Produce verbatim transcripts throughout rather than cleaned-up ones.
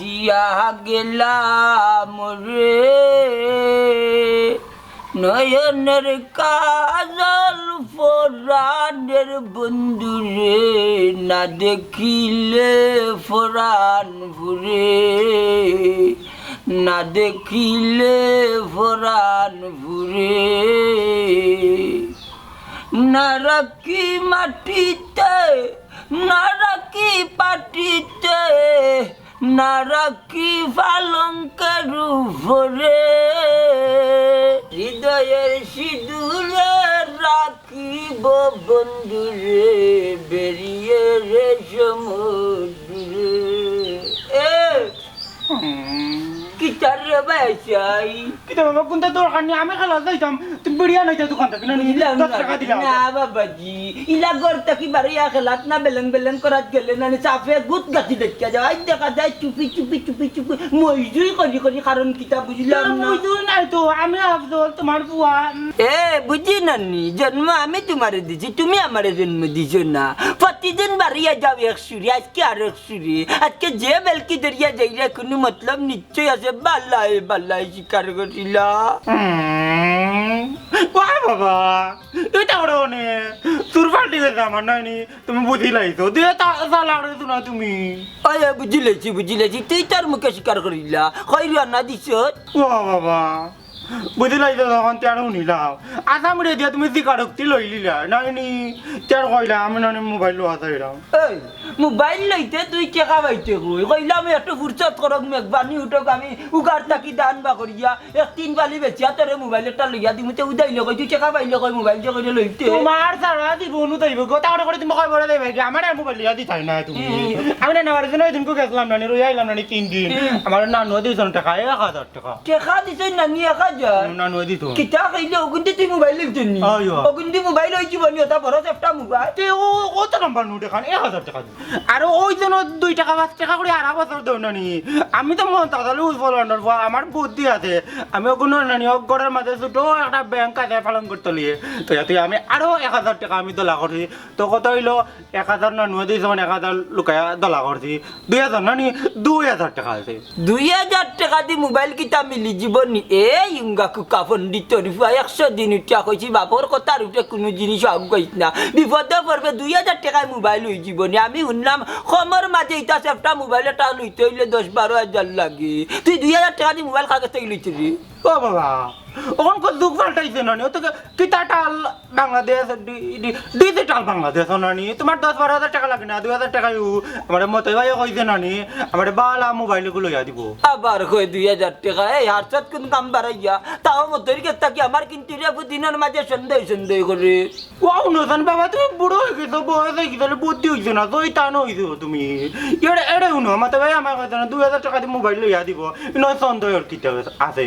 দিয়া গেলাম রে, নয়নের কাজল পরাণের বন্ধুরে, না দেখিলে পরাণ পুরে, না দেখিলে পরাণ পুরে। না রাখি মাটিতে, না রাখি পাটিতে, না রাখি পালঙ্কের উপরে। হৃদয়ের সিঁদুরে রাখিব বন্ধুরে, বেরিয়ে রে সমুদ্রে। এ, কিতার রে ভাই চাই? কিতা বাবা, কুনটা দরকার নি? আমি খেলাত যাইতাম, তুমি বিড়িয়া নাইতা দোকান থাকি না নি? বুঝলাম দশ না। টেকা দিলাম। না বাবাজি, ইলা ঘর থাকি বারইয়া খেলাত না বেলেং বেলেং করাত গেলে না নি, সাফে গুত গাছি দেখিয়া যাও। আইজ দেখা যায় চুপি চুপি চুপি চুপি মইজুই করি করি, কারণ কিতা বুঝলাম না। মইজুই নাই তো, আমি আফজল, তোমার ফুয়া। এ, বুঝি না নি, জন্ম আমি তোমারে দিছি, তুমি আমারে জন্ম দিছো না। প্রতিদিন বারইয়া যাও এক সুরে, আজকে আর এক সুরে। আজকে যে বেলকি ধরিয়া যাইরা কুনু মতলব নিশ্চয় আছে, বালাই বালাই শিকার করিলা। হুম। ওয়া বাবা, ইটা ওরে অনে। চুর পাল্টি গেছে আমার নানি, তুমি বুঝিলাইছো। দিয়ে তা, তা লাগরে তো না তুমি। ওই, ওই, বুঝিলাইছি, বুঝিলাইছি। তুই তোর মুখে শিকার করিলা। কই রান্না দিছত? ওয়া বাবা, বুঝিলাইছো তখন তেরো নিলাও। আসামিরে দিয়া তুমি স্বীকারোক্তি লইলিলা। নানি, তের কইলা, আমি নানি মোবাইল লওয়া চাইরাম। এই, মোবাইল লইতে তুই টেকা পাইতে কই? কইলাম একটু ফুরসত করক, মেঘবানি উঠক, আমি উগার থাকি দান বা করিয়া এক তিন বালি বেচিয়া তোরে মোবাইল একটা লইয়া দিমু, তে উদাইলে কই, তুই টেকা পাইলে কই, মোবাইল যে কইলে লইতে। তোমার সারা জীবন উদাইব গো, তাহলে করে তুমি কয় বড় দেবে কি? আমার আর মোবাইল লইয়া দিতাই না তুমি। হুম। আমি না নেওয়ার জন্য ওই দিনকে গেছিলাম না, রইয়া আইলাম না তিন দিন। হুম। আমার নানু দিয়েছেন টাকা, এক হাজার টাকা। টেকা দিছইন নানি এক হাজার? হুম, নানু দিত। কিতা কইলে ওগুনদি তুই মোবাইল লইতে নি? অয়, অয়। ওগুনদি মোবাইল অইযিবো নি, ওটা বড় একটা মোবাইল। তে ও, ও তো নাম্বার নোট এখন, এক হাজার টাকা দি। আর ওই জন্য দুই টাকা পাঁচ টাকা করে আর বছর দেও নানি। আমি তো মন তাড়াতাড়ি উজ্জ্বল ভান্ডার ফুয়া, আমার বুদ্ধি আছে। আমি ওগুন নানি, ও ঘরের মাঝে ছোট একটা ব্যাংক আছে পালন করতে লিয়ে। তো ইয়াতে আমি আরো এক হাজার টাকা আমি দলা করছি। তো কত হইলো? এক হাজার নানুয়ে দিয়েছে, মানে এক হাজার লুকাইয়া দলা করছি। দুই হাজার নানি, দুই হাজার টাকা আছে। দুই হাজার টাকা দি মোবাইল কিতা মিলি জীবন নি? এই ইঙ্গা কুকা পণ্ডিতর ফুয়া, একশো দিন উঠিয়া কইছি, বাপর কথার উপরে কুনু জিনিস আগুয়াইস না। বিপদে পড়বে, দুই হাজার টাকায় মোবাইল অইযিবো নি। আমি হুনলাম কমর মাঝে ইতা সেফটা মোবাইল একটা লইতে অইলে দশ বারো হাজার লাগে। তুই দুই হাজার টাকা দি মোবাইল কার গেছ থাকি লইতে রে? ও বাবা, অখন কত যুগ পাল্টাইছে নানি, ও তো কিতা টাল Bangladesh, D-, D-, digital Bangladesh নানি, তোমার দশ বারো হাজার টাকা লাগে না, দুই হাজার টাকায় ও, আমার মতই ভাই কইছে নানি, আমার বালা মোবাইল গুলো লইয়া দিব। আবার কই দুই হাজার টাকা, এই হারসাত কোন কাম বাড়াইয়া, তাও মতই গেছ থাকি আমার কিন্তু রে দিনর মাঝে সন্দেহ সন্দেহ করে। ওয়াও, নজান বাবা, তুমি বুড়ো হয়ে গেছো, বয়স হয়ে গেছে, বুদ্ধি হইছে না, তো এই টানো হইছো তুমি। এরে, এরে হুনো, আমার তো ভাই আমার কথা না, দুই হাজার টাকা দি মোবাইল লইয়া দিব, ইনো সন্দেহ কিতা আছে?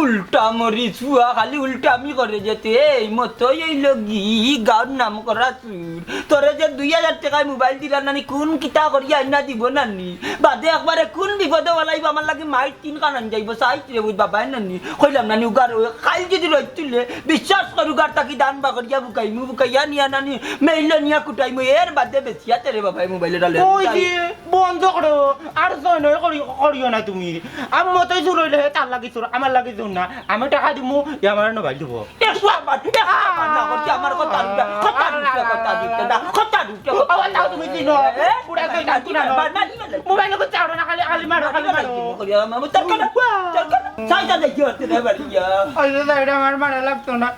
উল্টা মরিচ ফুয়া, খালি উল্টা আমি করে যেতে, এই মতই অইলো গি, গাঁওর নাম করা চুর। তোরে যে দুই হাজার টাকায় মোবাইল দিলা নানি, কোন কিতা করিয়া আইনা দিব নানি? বাদে একবারে কোন বিপদে ওলাইব, আমার লাগি মাইর তিন কানান যাইব, সাইজ রে বুঝ বাবাই নানি। কইলাম নানি, উগার ওই খাইল যদি রইত তুলে, বিশ্বাস কর, উগার থাকি দান বা করিয়া বুকাইমু, বুকাইয়া নিয়া নানি, মেইলে নিয়া কুটাইমু, এর বাদে বেচিয়া তেরে বাবাই মোবাইল এটা লইয়া ওই যাই। যে বন্ধ করো, আর জয় নয় করি-, করিও না তুমি। আমি মতই চুর হইলে হে তার লাগি চুর, আমার লাগি চুর না। আমি টাকা দিমু, ই আমার মোবাইল দিব। এ বাবা, এ বাবা, না করছি, আমার কথা দিতে, কথা দিতে, কথা দিতে, না, কথা দিতে, কথা ও, তাও তুমি চিনো। এ? পুরা তো জানি না। মার, মার, মার, মার। মোবাইল লোক চাওড়া না, খালি, খালি মারো, খালি মারো। করি, আমার, আমার, তোর কথা, তোর কথা। সাইডা দেখি হচ্ছে না, বাড়ি গিয়া। ওই যে সাইডা আমার মারা লাগতো না।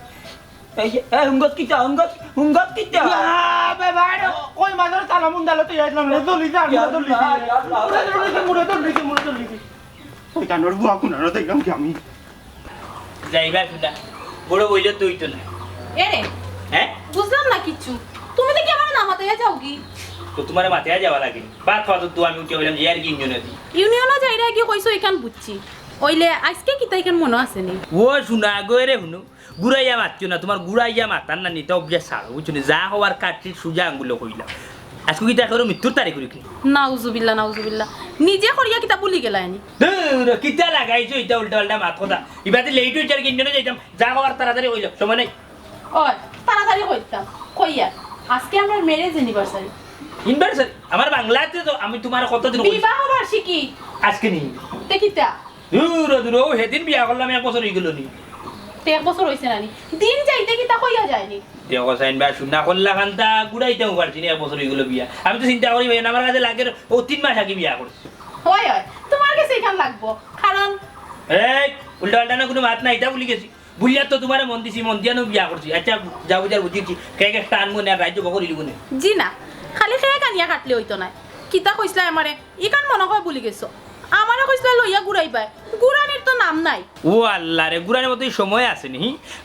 এই যে, এ, হুঙ্গত কিতা, হুঙ্গত, হুঙ্গত কিতা? ইয়া, বাবা, আরে, কই মাঝে তালা মুন্ডালো তো যাইলাম না, জলদি যা, ইয়া জলদি যা। আল্লাহ, ইয়া আল্লাহ। মুড়ে জলদি যা, মুড়ে জলদি যা, মুড়ে জলদি যা। ওই কানোর বুয়া কোন আনো দেখলাম কি আমি? যাইবা শুনা, বড় বইলে তুই তো না। এরে, হ্যাঁ? বুঝলাম না কিচ্ছু। তুমি তো কি আমার না মাথায় যাও কি? তো তোমার মাথায় যাওয়া লাগে। বাদ খাওয়া তো আমি উঠে হইলাম যে আর কি ইঞ্জিন আছি। ইউনিয়নও যাইরা কি কইছো, এখান বুঝছি। ওইলে আজকে কিতা এখান মনে আছে নি? ও শুনা গো, এরে হুনো। গুড়াইয়া মাতিও না, তোমার গুড়াইয়া মাতার না নিতে অভ্যাস ছাড়ো, বুঝছো নি? যা হওয়ার কাটছি সুজা আঙ্গুলে কইলাম। আজকে কিতা করো, মৃত্যুর তারিখ করি কি? নাউজুবিল্লাহ, নাউজুবিল্লাহ। নিজে করিয়া কিতা ভুলি গেলা এনি? ধুর, কিতা লাগাইছো ইতা উল্টা পাল্টা মাত কথা। ইবাতে লেট হইছে আর কি, ইঞ্জিনে যাইতাম। যা হওয়ার তাড়াতাড়ি কইলাম, সময় নাই। ওই, তাড়াতাড়ি কইতাম। কইয়া, আজকে আমার ম্যারেজ অ্যানিভার্সারি। অ্যানিভার্সারি? আমার বাংলাতে তো আমি তোমার কতদিন কইছি? বিবাহ বার্ষিকী। আজকে নি? তে কিতা? দূর, দূর, অউ হেদিন বিয়া করলাম, এক বছর অইগেলো নি। তে এক বছর অইছে না নি? দিন যাইতে কিতা কইয়া যায়নি? দেখো সাইন বা, শুনা করলা খান্তা, ঘুরাইতেও পারছি না, এক বছর অইগেলো বিয়া। আমি তো চিন্তা করি ভাই, আমার কাছে লাগে অউ তিন মাস আগে বিয়া করছি। হয়, হয়, তুমার গেছে ইখান লাগবো, কারণ এই উল্টা পাল্টা না কুনু মাত নাই, ইতা ভুলি গেছি। বুলিয়া তো তুমারে মন দিছি, মন দিয়া নু বিয়া করছি। আচ্ছা, যা বুঝার বুঝিছি, কেক একটা আনমু নে, আর রাইত বকর ইলিবো নে। জি না, খালি কেক আনিয়া কাটলে অইতো নায়। কিতা কইছলায় আমারে, ইখান মনো কয় ভুলি গেছো। আমারে কইছলায় লইয়া ঘুরাইবায়, ঘুরানির তো নাম নাই। ও আল্লাহ রে, ঘুরানির মতো সময় আছে নি?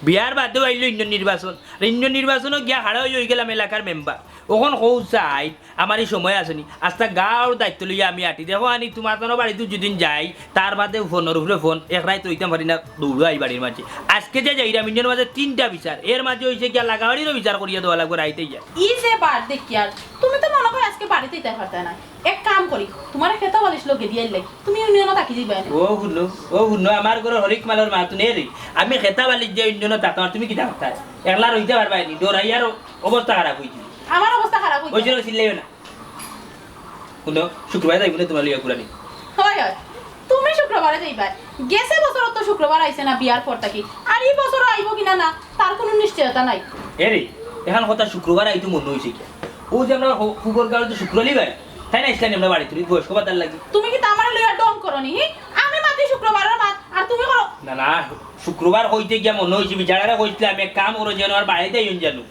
বিয়ার বাদেউ আইলো ইউনিয়ন নির্বাচন, আর ইউনিয়ন নির্বাচনো গিয়া খাড়া অই অইগেলাম এলাকার মেম্বার। অখন কও চাই, আমার ই সময় আছে নি? আস্তা গাঁওর দায়িত্ব লইয়া আমি আটি। দেখো আনি, তুমার তানর বাড়িত যুদিন যাই, তার বাদে ফোনর উপরে ফোন, এক রাইত রইতাম পারি না, দৌড়ো আই বাড়ির মাঝে। আজকে যে যাইরাম ইউনিয়নর মাঝে তিনটা বিচার, এর মাঝে অইছে গিয়া লাগাবাড়িরও বিচার করিয়া দেওয়া লাগবো রাইতে গিয়া। ই যে বার দেখিয়ার, তুমি তো মনো কয় আজকে বাড়িত যাইতায় পারতায় না। এক কাম করি, তুমারে খেতা বালিশ লগে দিয়া আইলাই, তুমি ইউনিয়নো থাকি যাইবায় নে। ও হুনো, ও হুনো, আমার ঘরর হরিক মালর মাতুন এরে, আমি খেতা বালিশ দিয়া ইউনিয়নো থাকতাম, আর তুমি কিতা করতায়? একলা রইতে পারবায় নি, ডরাইয়ার অবস্থা খারাপ অইছে। আমার অবস্থা খারাপ অইছে। ওই জন্য চিল্লাইও না। হুনো, শুক্রবারে যাইবো নে তুমারে লইয়া ঘুরানি। হয়, হয়। তুমি শুক্রবারে যাইবায়। গেছে বছরও তো শুক্রবার আইছে না বিয়ার পর থাকি। আর ই বছরও আইবো কিনা না, তার কুনু নিশ্চয়তা নাই। এরে, এখান কথা শুক্রবার আইতো মনো অইছে কিয়া? অউ যে আমরার হু-, হুবর গাঁওর যে শুক্র আলী ভাই, তাইন আইছলা নি আমরার বাড়িত, বয়স্ক ভাতার লাগি। তুমি কিতা আমারে লইয়া ঢং করো নি, হি? আমি মাতি শুক্রবারর মাত, আর তুমি করো। না, না, শুক্রবার কইতে গিয়া মনো অইছে, বেচারারে কইছলাম, এক কাম করো, যেন আর বাড়িত আইন জানো।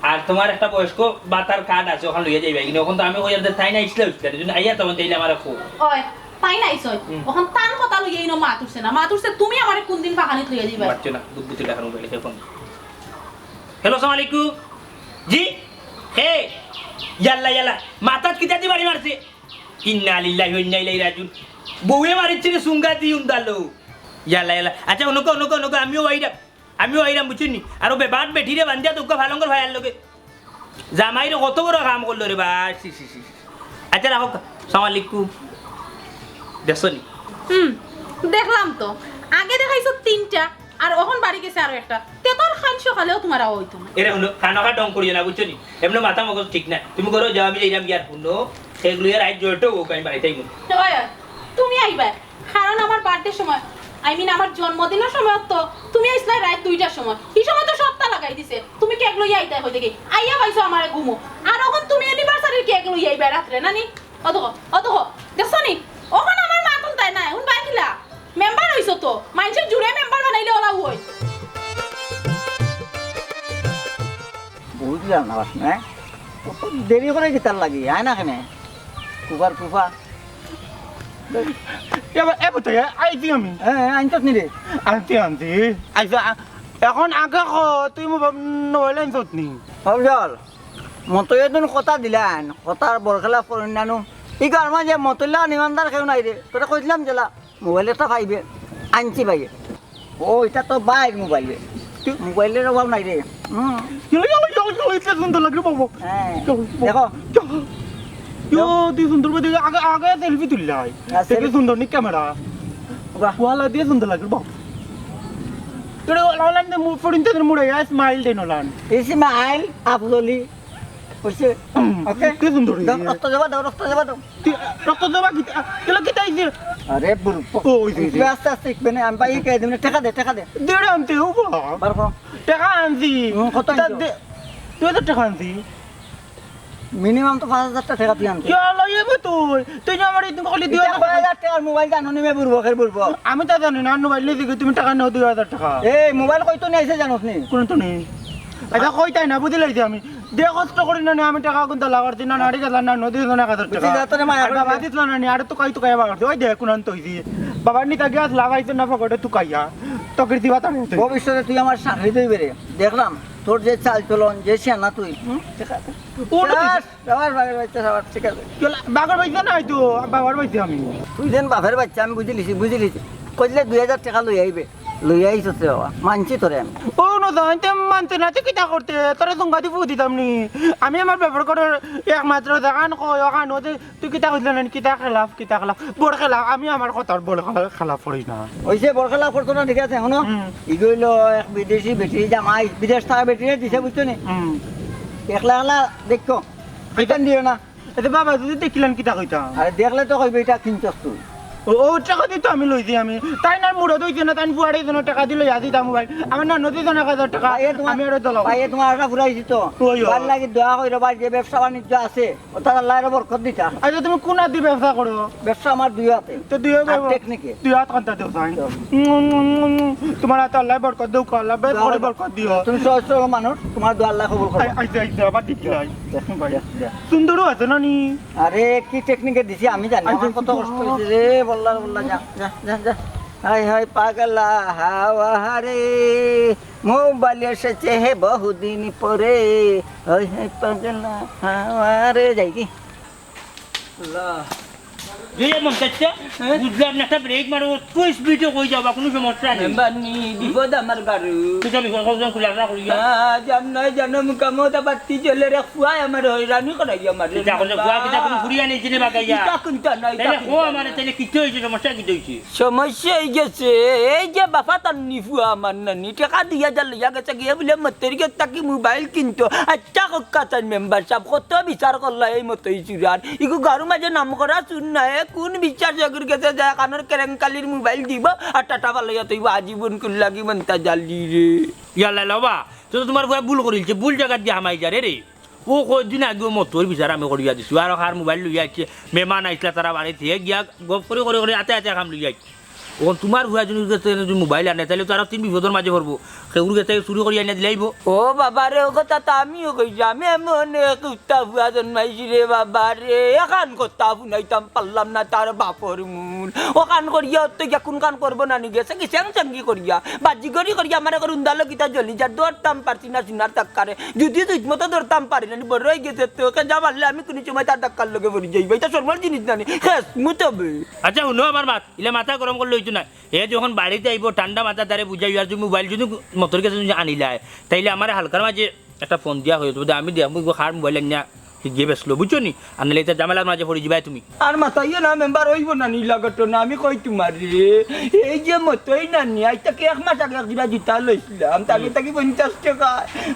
আর তুমার একটা বয়স্ক ভাতার কার্ড আছে, অখান লইয়া যাইবায় কিনা। অখন তো আমি কইয়ার যে তাইন আইছলা, আইছলা, যদি আইয়া তখন তাইলে আমারে কও। ওই, তাইন আইছইন। হুম। অখন তান কথা লইয়া ইনো মাত উঠছে না। মাত উঠছে তুমি আমারে কুনদিন ফাঁকানিত লইয়া যাইবায়। মাতছো না, বুক বুঝে দেখানো গেলে ফোন। হ্যালো, আসসালামু আলাইকুম। জি? হে? ইয়াল্লা, ইয়াল্লা। মাথাত কিতা দি বাড়ি মারছে? ইন্না লিল্লাহি ওয়া ইন্না ইলাইহি রাজিউন। বউয়ে মারিছে রে সুঙ্গা দি উন্দালো। ইয়াল্লা, ইয়াল্লা। আচ্ছা, অনকো, অনকো, অনকো, আমিও আইরাম। আমিও আইরাম, বুঝছইন নি? আর অউ বেবাট বেটিরে বান্ধিয়া তো উকা ফালঙ্গর ভাইয়ার লগে। জামাইরে কত বড় কাম করলো রে বা, ছি, ছি, ছি, ছি। আচ্ছা, রাখো, সালাম আলাইকুম। দেখছো নি? হুম, দেখলাম তো। আগে দেখাইছো তিনটা, আর অখন বাড়ি গেছে আরো একটা। তে তো আর কাইল সকালেও তুমার আওয়া অইতো না। এরে হুনো, কানো কা ঢং করিও না, বুঝছো নি? এমনে মাথা মগজ ঠিক না। তুমি ঘরো যাও, আমি যাইরাম গিয়া আর হুনো, সেগুলো আর আইজ জোরটো হোক, আমি বাড়িত আইমু। ওই, ওই, তুমি আইবায়। কারণ আমার বার্থডের সময়, I mean আমার জন্মদিনর সময় তো তুমি আইছলায় রাইত দুইটার সময়। ই সময় তো সবতা লাগাই দিছে। তুমি কেক লইয়া আইতায় কই থাকি? আইয়া পাইছো আমারে ঘুমো। আর অখন তুমি অ্যানিভার্সারির কেক লইয়া আইবায় রাত্রে, না নি? অত ক, অত ক। দেখছো নি? অখন আমার মাত হুনতায় নায়, হুনবায় কিলা? মেম্বার অইছো তো, মাইনষে জুরে মেম্বার বানাইলে অলাউ অয়। বুঝলাম না, বাস না। অত দেরি করে কিতার লাগি? আয় না কেনে? কুফার কুফা। এ বা-, এ বুঝতে, আইছি আমি। হ্যাঁ, আনছত নি রে? আনছি, আনছি। আইসা, আ-, এখন আগে ক, তুই মো-, মোবাইল আনছত নি? অফজল, মতই এদিন কথা দিলাম, কথার বরখেলাফ করইন না নু। ই ঘরর মাঝে মতইল্লা ইমানদার কেউ নাই রে। তোরে কইছিলাম যেলা, মোবাইল একটা পাইবে, আনছি ভাই। ও, ইটা তো ভাইর মোবাইল রে। তুই মোবাইলর অভাব নাই রে। হুম। ইয়ো, ইয়ো, ইয়ো, ইয়ো, ইটা সুন্দর লাগে রে বাবা। হ্যাঁ। ইয়ো, ইয়ো। দেখো। ইয়ো, ইয়ো, তুই সুন্দর করে দেখে আগে, আগে সেলফি তুললাই। হ্যাঁ, দেখে সেলফি। সুন্দর নি ক্যামেরা। বাহ। ওয়ালা দিয়া সুন্দর লাগে রে বাবা। তোরে ওয়ালা, ওয়ালা দে মু-, ফরিন তোদের মুড়ে, ইয়া, স্মাইল দে নোলান। স্মাইল, আফজলি। কইছে, হুম, ওকে? তুই সুন্দর দাও, হইলি। রক্ত জবা দাও, রক্ত জবা দাও। তুই রক্ত জবা কিতা? গেল কিতা হইছে? আরে বুরু, ও, হইছে, হইছে। তুই আস্তে আস্তে শিখবে না, আমি ভাই কে দিমু, টেকা দে, টেকা দে। দে রে আনতে, ও বাবা। বার কর। টেকা আনছি। হুম, কত তা আনছো? দে, তুই তো টেকা আনছি। মিনিমাম তো পাঁচ হাজার টেকা তুই আনতে। ইয়া আল্লাহ, এ বে তুই, তুই যে আমার এই দিন কইলি দুই হাজার। কয় হাজার টেকার মোবাইল জানো নি বে বুরু, বকের বুরু। আমি তো জানি না, মোবাইল নিয়ে দেখি তুমি টেকা নেও দুই হাজার টেকা। এই মোবাইল কই তো নিয়ে আইছে জানোস নি? কোন তো নেই। এটা কইতাই না, বুঝি লাইছি আমি। দে কষ্ট করি না, নে, আমি টেকা কুন্তা লাগার দিন না, নাড়ি গেলাম না, নদী দিল না এক হাজার টেকা। বুঝি যা, তোরে মায়া আর বাবা করছে। দিছিল না, নে, আরে তুকাই তুকাইয়া বাগার দে। ওই দেখ, কোন আনতে হইছি। বাবার নিতা গিয়া লাগাইছে না পকেটে তুকাইয়া। তকরির দিবা তার মতো। ভবিষ্যতে তুই আমার চাকরি দিবে রে। দেখলাম, তোর যে চাল চলন, যে সেনা তুই। হুম? ও না তুই। চাস, বাবার বাগের বাচ্চা, বাবার, ঠিক আছে। চল, বাগের বাচ্চা না, হয়তো বাবার বাচ্চা আমি। তুই যেন বাপের বাচ্চা, আমি বুঝি লিছি, বুঝি লিছি। কইলে দুই হাজার টেকা লই আইবে। লইয়া আইছস রে বাবা, মানছি তোরে আমি। ও নদন, তে মানতে না, তে কিতা করতে? তোরে তুঙ্গাদি ফু দিতাম নি। আমি আমার ব্যাপার করার একমাত্র দেখান কই, ওখান ওতে তুই কিতা কইলে না, কিতা খেলাফ, কিতা খেলাফ? বড় খেলাফ, আমি আমার কথার বড় খেলা-, খেলাফ করি না। ওই যে বড় খেলাফ করতো না, ঠিক আছে, হুনো? হুম। ইগো হইলো এক বিদেশি বেটি জামাই, বিদেশ থাকা বেটিরে দিছে, বুঝছো নি? হুম। একলা একলা দেখো, এটা দিও না। এতে বাবা যদি দেখিলাম কিতা কইতাম? আরে দেখলে তো কইবে এটা কিনছস তুই। ও, ও, টেকা দি তো আমি লইছি আমি। তাইন আর মুরব্বি অইছে না, তাইন ফুয়ারে দিছে না, টেকা দি লইয়া দিতা মোবাইল। আমার ননদে দিছে না এক হাজার টেকা, ভাইয়ে তোমার, আমি আরো দলাম। ভাইয়ে তোমার আশা ফুরাইছি তো। ওই, ওই। ভালা লাগি দোয়া কইরো, ভাই, যে ব্যবসা বাণিজ্য আছে, অতাত আল্লায় আরো বরকত দিতা। আচ্ছা, তুমি কুন আত দি ব্যবসা করো? ব্যবসা আমার দুই আতে। তো দুই আত আর ব্যবসা। টেকনিকে। দুই আত কান্তা দেও তাই। তো। উম, উম, উম, উম, তোমার আতে আল্লায় বরকত দেউক্কা, আল্লায় বেশ দোয়া করে করো। বরকত দিও। তুমি সহজ সরল মানুষ, তোমার দোয়া আল্লায় কবুল করো। আই-, আইচ্ছা, আইচ্ছা, আবার দেখি লাই। দেখো, ভাই, দেখো। সুন্দরও আছে না নি? আরে, কি টেকনিকে দিছি আমি জানি, আই, আমার আই, কত আই, কষ্ট আই। অইছে রে, বল্লা, বল্লা, যা, যা, যা, যা। হায় হায় পাগলা হাওয়া রে, মোবাইল এসেছে হে বহুদিন পরে। হায় হায় পাগলা হাওয়া রে, যাই কি? আল্লাহ। এই যে মন চাচ্ছে, হ্যাঁ? বুঝলাম না, একটা ব্রেক মারো, তুই স্পিডে কই যাবা, কোনো সমস্যা নেই। মেম্বার নি, বিপদ আমার বারু। তুই তো বিপদ, কতজন খুলে আশা করি। হ্যাঁ, জান নয়, জানো, মুখামো তা বাতি জ্বলে রে, ফুয়ায় আমার হয়রানি করাই আমার রে। এটা করলে ফুয়া কিতা কোনো ফুরিয়া নেই, জিনে বাগাইয়া। এটা কোনটা নাই, তাইলে এটা ও কোনটা আমারে, নাই। তাইলে কিতা হইছে, সমস্যা কিতা হইছে? সমস্যা অই গেছে, এই যে বাফা তার নিফু আমার নানি, টেকা দিয়া যা লইয়া গেছে গিয়া বুলে মতইর গেছ থাকি মোবাইল কিনতো। আচ্ছা, কক্কা চাইন মেম্বার সাব, কত বিচার করলা এই মতই চুরার। ইগু গারু মাঝে নাম করা চুর না, এ কোন বিশ্বাস এগুর গেছে যায় কানোর কেরেঙ্কালির মোবাইল দিব আর টাটা ফালাইয়া তইব আজীবন কুল্লাগি মন্তা জালি রে। ইয়াল্লা লবা, তো তোমার ফুয়া ভুল করিলছে, ভুল জাগাত দিয়া হামাই যা রে রে। ও কয়দিন আগেও মতইর বিচার আমি করিয়া দিছি। আর কার মোবাইল লইয়া আইছে, মেহমান আইছলা তারা বাড়িত, হে গিয়া গপ করি করি করি আতে আতে কাম লইয়া আইছে। অখন তোমার ফুয়া যদি গেছে যদি মোবাইল আনে, তাইলে তো আরো তিন বিপদর মাঝে পড়বো। কেউর গেছে চুরি করি আনিয়া দিলাইবো। ও বাবা রে, ও কথা তো আমিও কইছি। আমি এমন এক কুত্তা ফুয়া জন্মাইছি রে বাবা রে, এখান কথা হুনাইতাম পারলাম না তার বাপর মুন। ওখান করিয়া অত গিয়া কোন কান করবো না নি গেছে কি চ্যাং চ্যাংকি করিয়া, বাজিগরি করিয়া আমার এখন উন্দালো কিতা জ্বলি যা, ধরতাম পারছি না সিনার ধাক্কারে। যদি ঠিক মতো ধরতাম পারি না নি, বড় অই গেছে তো, কেজা মারলে আমি কোনো সময় তার ধাক্কার লগে পড়ি যাইবা। ইটা শরমর জিনিস না নি, খেস মুতবে। আচ্ছা, হুনো আমার মাত, ইলা মাথা গরম করলে অইতো না। হে যখন বাড়িত আইবো, ঠান্ডা মাথা তারে বুঝাইও, আর যদি মোবাইল যদি মতইর গেছে যদি আনিলায়, তাইলে আমারে হালকার মাঝে একটা ফোন দিয়া কইও, তবে আমি দেখমু, ইগু কার মোবাইল আনিয়া গিয়া বেচলো, বুঝছো নি? আর নাইলে ইতা ঝামেলার মাঝে পড়ি যিবায় তুমি। আর মাতাইও না মেম্বার, অইবো না নি, ইলা ঘটনা আমি কই তোমারে। এই যে মতই নানি, আইজ থাকি এক মাস আগে এক জোড়া জুতা লইছিলাম, তার গেছ থাকি পঞ্চাশ টেকা।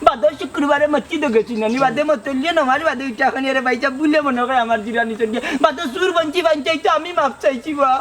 বাদে শুক্রবারে মসজিদো গেছি নানি, বাদে মতই লিয়ে নমাজ বাদে উঠি এখন এরে বাইজা বুলে মনো করে আমার জোড়া নিছইন গিয়া। বাদে চুর বানছি, বানছি, এই তো আমি মাফ চাইছি বা।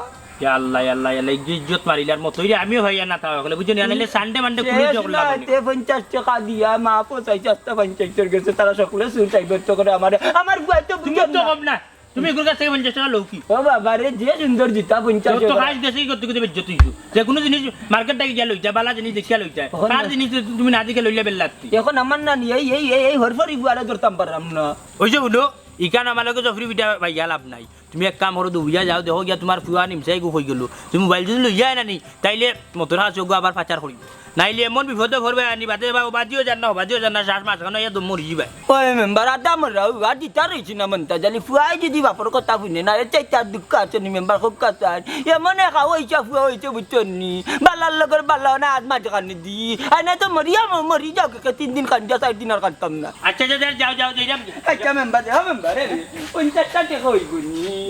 ইয়া আল্লাহ, ইয়া আল্লাহ, ইয়া আল্লাহ, ইজ্জত মারিলার মতই রে, আমিও ভাইয়া না থাকলে, বুঝছো নি? আনাইলে সানডে মানডে কুনো শেষ চোখ না, লাগানি। তে পঞ্চাশ টেকা দিয়া মাফও চাইছে, আস্তা পঞ্চাশ টেকার গেছে, তারা সকলে চুর চাইবে তো করে আমারে, আমার ফুয়ায় তো তুমি বুঝো তো না। কম না, তুমি ইগুর গেছ থাকি পঞ্চাশ টেকা লও কি? ও বাবা রে, যে সুন্দর জুতা পঞ্চাশ টেকা। তো কাজ গেছে কি করতে করতে বেজ্জত হইছো? যে কোনো জিনিস মার্কেট থাকি গিয়া লইতা, বালা জিনিস দেখিয়া লইতা। অখন কার না। জিনিস তুমি না দেখে লইলে বেল্লাত্তি। এখন আমার নানি, এই, এই, এই, এই হরফরি ফুয়ারে ধরতাম পারলাম না। ওই যে হুনো, ইখান আমার লগে জফরি বিটা ভাইয়া লাভ নাই। তুমি এক কাম করো, দৌড়িয়া যাও, দেখো গিয়া তোমার ফুয়া নিমসা ইগু কই গেল। তুমি মোবাইল যদি লইয়া আয় না নি, তাইলে মতইর কাছে ওগু আবার পাচার করিব। নাইলে এমন বিপদে পড়বায় আনি, বাদে বা বাদিও যার না, বাদিও যার না, শ্বাস মাস খানো ইয়া দম মরি যিবায়। ওই মেম্বার, আদা মরা, ও আর দিতা রইছি না মন্তা জালি, ফুয়ায় যদি বাপর কথা হুনে না, এর চাইতে আর দুঃখ আছে নি মেম্বার, খুব কথা আর। এমন এক আও ইচ্ছা ফুয়া অইছে বুঝছো নি, বালার লগর বালা না আজ মাঝখানে দি, আর না তো মরিয়া ম-, মরি যাও, কে তিন দিন কান্দিয়া, চার দিন আর কান্দতাম না। আচ্ছা, আচ্ছা, যাও, যাও, যাও, যাও। আচ্ছা, মেম্বার, যাও, মেম্বার, এ, পঞ্চাশটা টেকা অইবো নি।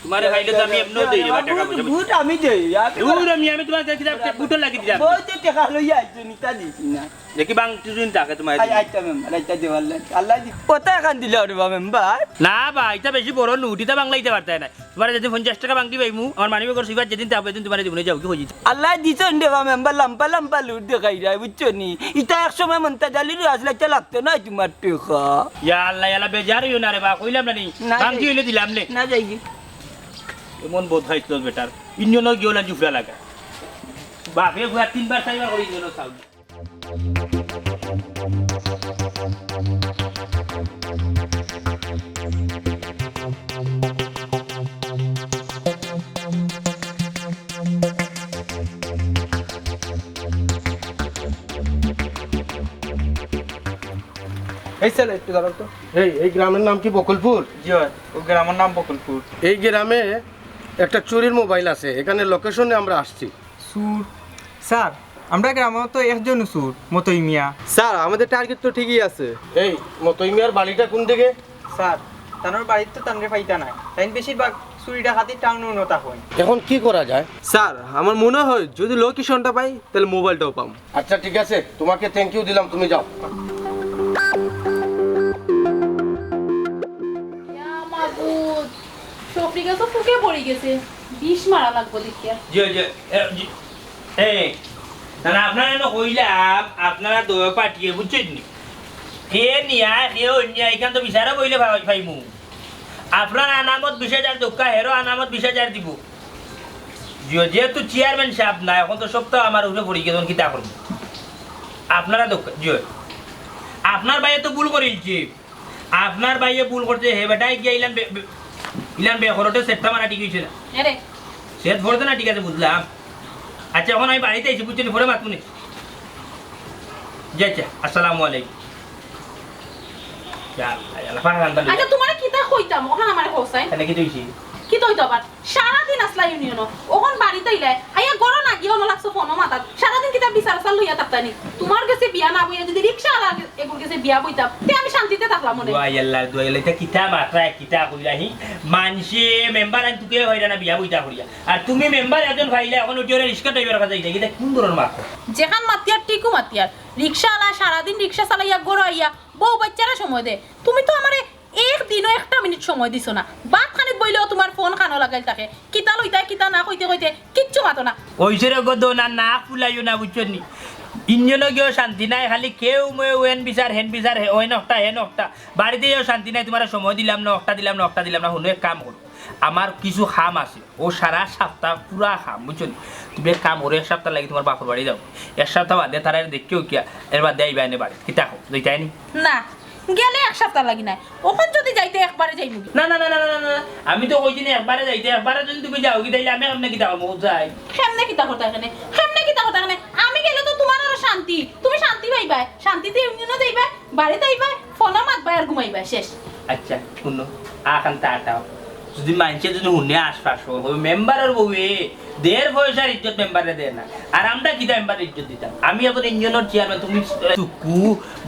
তোমারে পাইলে তো আমি এমনেও দেই রে, বা টেকা পয়সা। বুট আমি দেই, আর দূর আমি, আমি তোমার কাছে কিতাব, বুটও লাগি দিলাম। বহুত টেকা লইয়া আইছো, নিতা দিছি না। দেখি বাংটি জুন থাকে তোমার আই, দিন। আইতা মেম্বার, আইতা দেওয়ার লাগে। আল্লাহ দি-, কত এখন দিলে ওরে বা মেম্বার? না বা, ইটা বেশি বড় নোট, ইটা বাংলা দিতে পারতায় না। তোমারে যেদিন পঞ্চাশ টেকা বাংটি পাইমু, আমার মানিব্যাগর সিফাত যেদিন থাকবো, এদিন তোমারে দিমু, যাও, কি কইছি? আল্লাহ দিছইন রে বা মেম্বার, লাম্বা লাম্বা লুট দেখাইরায়, বুঝছো নি? ইতা এক সময় মন্তা জালিরও আসলে, ইতা লাগতো নায় তোমার টেকা। ইয়া আল্লাহ, ইয়া আল্লাহ, বেজার অইও না রে বা, কইলাম না নি? না বাংটি যাই। অইলে দিলাম নে। না যাইগি। এমন বদ খাইছলস বেটার, ইঞ্জনও গিয়ে ওলা জুফরা লাগা। বাপে ফুয়া তিনবার চাইরবার করি ইঞ্জনও চাউল। এই ছেলে, একটু দাঁড়াও তো। এই, এই গ্রামের নাম কি বকুলপুর? জি অয়, ও গ্রামের নাম বকুলপুর। এই গ্রামে একটা চুরির মোবাইল আছে, এখানে লোকেশনে আমরা আসছি। চুর? স্যার, আমরা গ্রামো তো একজনও চুর, মতই মিয়া। স্যার, আমাদের টার্গেট তো ঠিকই আছে। এই, মতই মিয়ার বাড়িটা কোন দিকে? স্যার, তানর বাড়িত তো তানরে পাইতা নায়। তাইন বেশিরভাগ চুরি ডাকাতি টাউনো উনো থাকইন। এখন কি করা যায়? স্যার, আমার মনে হয় যদি লোকেশনটা পাই, তাহলে মোবাইলটাও পাম। আচ্ছা, ঠিক আছে, তোমাকে থ্যাংক ইউ দিলাম, তুমি যাও। ইয়া মাবুদ, শফিকা তো ফুকে পড়ি গেছে। বিষ মারা লাগবো দেখিয়া। জি, জি, এ, জি। এ, না, না, আপনারা না কইলাম, আপনারা দোয়া পাঠিয়ে, বুঝছেন নি? কে নিয়া, কে অন্য, এখান তো বিচারে বইলে পাই-, পাইমু। আপনার আনামত বিশ হাজার দক্কা, হেরো আনামত বিশ হাজার দিব। জি, যেহেতু চেয়ারম্যান সাহেব না, এখন তো সব তো আমার উপরে পড়ি গেছে, এখন কিতা করবো? আপনারা দক্কা, জি। আপনার ভাইয়ে তো ভুল করিলছে। আপনার ভাইয়ে ভুল করছে, হে বেটায় গিয়া ইলান বে-, বে-, ইলান বেখরটে সেটটা মারা ঠিক হইছে না। এরে। সেট ভরতে না, ঠিক আছে, বুঝলাম। আচ্ছা, এখন আমি বাড়িত আইছি, বুঝছেন, পরে মাতমুনে। জি, আচ্ছা, আসসালামু আলাইকুম। ইয়া আল্লাহ, ইয়া আল্লাহ, ফাঁকা কান্দা লইয়া। আচ্ছা, তোমারে কিতা কইতাম, ওখান আমারে কইছাই। তাহলে কি তুইছি? কিতা অইতো আবার? সারাদিন আসলা ইউনিয়নো, অখন বাড়িত আইলায়, আইয়া গরো না গিয়া অনো লাগছো ফোনো মাতাত। সারাদিন কিতা বিচার আচার লইয়া থাকতায় নি? তোমার গেছে বিয়া না বইয়া যদি রিক্সাআলা এগুর গেছে বিয়া বইতাম, তে আমি শান্তিতে থাকলাম অনে। দুয়াই আল্লাহ, দুয়াই আল্লাহ, ইতা কিতা মাতরায়, কিতা কইরায় হি? মানষে মেম্বার আইন তুকে হইরা না বিয়া বইতা করিয়া। আর তুমি মেম্বার একজন পাইলা, অখন উঠিয়া রিক্সা ড্রাইভার কাছে যাইতা, কিতা কোন ধরনের মাত? যেখান মাতিয়ার ঠিকউ মাতিয়ার, রিক্সাআলা সারাদিন রিক্সা চালাইয়া গরো আইয়া বউ বাচ্চারে সময় দে। তুমি তো আমারে এক দিনও একটা মিনিট সময় দিছো না। ভাত খানিত বইলেও তোমার ফোন কানো লাগাইল থাকে। কিতা লইতায়, কিতা না কইতে কইতে কিচ্ছু মাতো না। ওইসরে গো দো না, নাক ফুলাইও না, বুঝছো নি? ইঞ্জিনও গিয়েও শান্তি নাই, খালি কেউ মেউ এন বিচার, হেন বিচার, হে-, ওই নকটা, হে নকটা। বাড়িতে গিয়েও শান্তি নাই, তোমার সময় দিলাম না, অকটা দিলাম না, অকটা দিলাম না। হুনো, এক কাম করো, আমার কিছু কাম আছে, ও সারা সপ্তাহ পুরা কাম, বুঝছো নি? তুমি এক কাম করো, এক সপ্তাহ লাগি তোমার বাপর বাড়ি যাও, এক সপ্তাহ বাদে তারা দেখিও কিয়া, এর বাদে আইবা এনে বাড়ি। কিতা কও, যাইতায় নি? না, গেলে এক সপ্তাহ লাগি নাই। অখন যদি যাইতে একবারে যাইমু গি। না, না, না, না, না, না, না। আমি তো কইছি না একবারে যাইতে, একবারে যদি তুমি যাও গি, তাইলে আমি কেমনে কিতা করবো, যাই? কেমনে কিতা করতা এখানে? কেমনে কিতা করতা এখানে? আমি গেলে তো তোমার আরো শান্তি। তুমি শান্তি পাইবায়। শান্তিতে ইউনিয়নো যাইবায়, বাড়িত আইবায়, ফোনো মাতবায় আর ঘুমাইবায়, শেষ। আচ্ছা, হুনো, আখান তা আটাও। যদি মানষে যদি হুনে আশপাশ কয়, মেম্বারর বউয়ে, দের পয়সার ইজ্জত মেম্বারে দে না। আর আমরা কিতা মেম্বারর ইজ্জত দিতাম? আমি এখন ইউনিয়নর চেয়ারম্যান, তুমি, আহ, তুকু,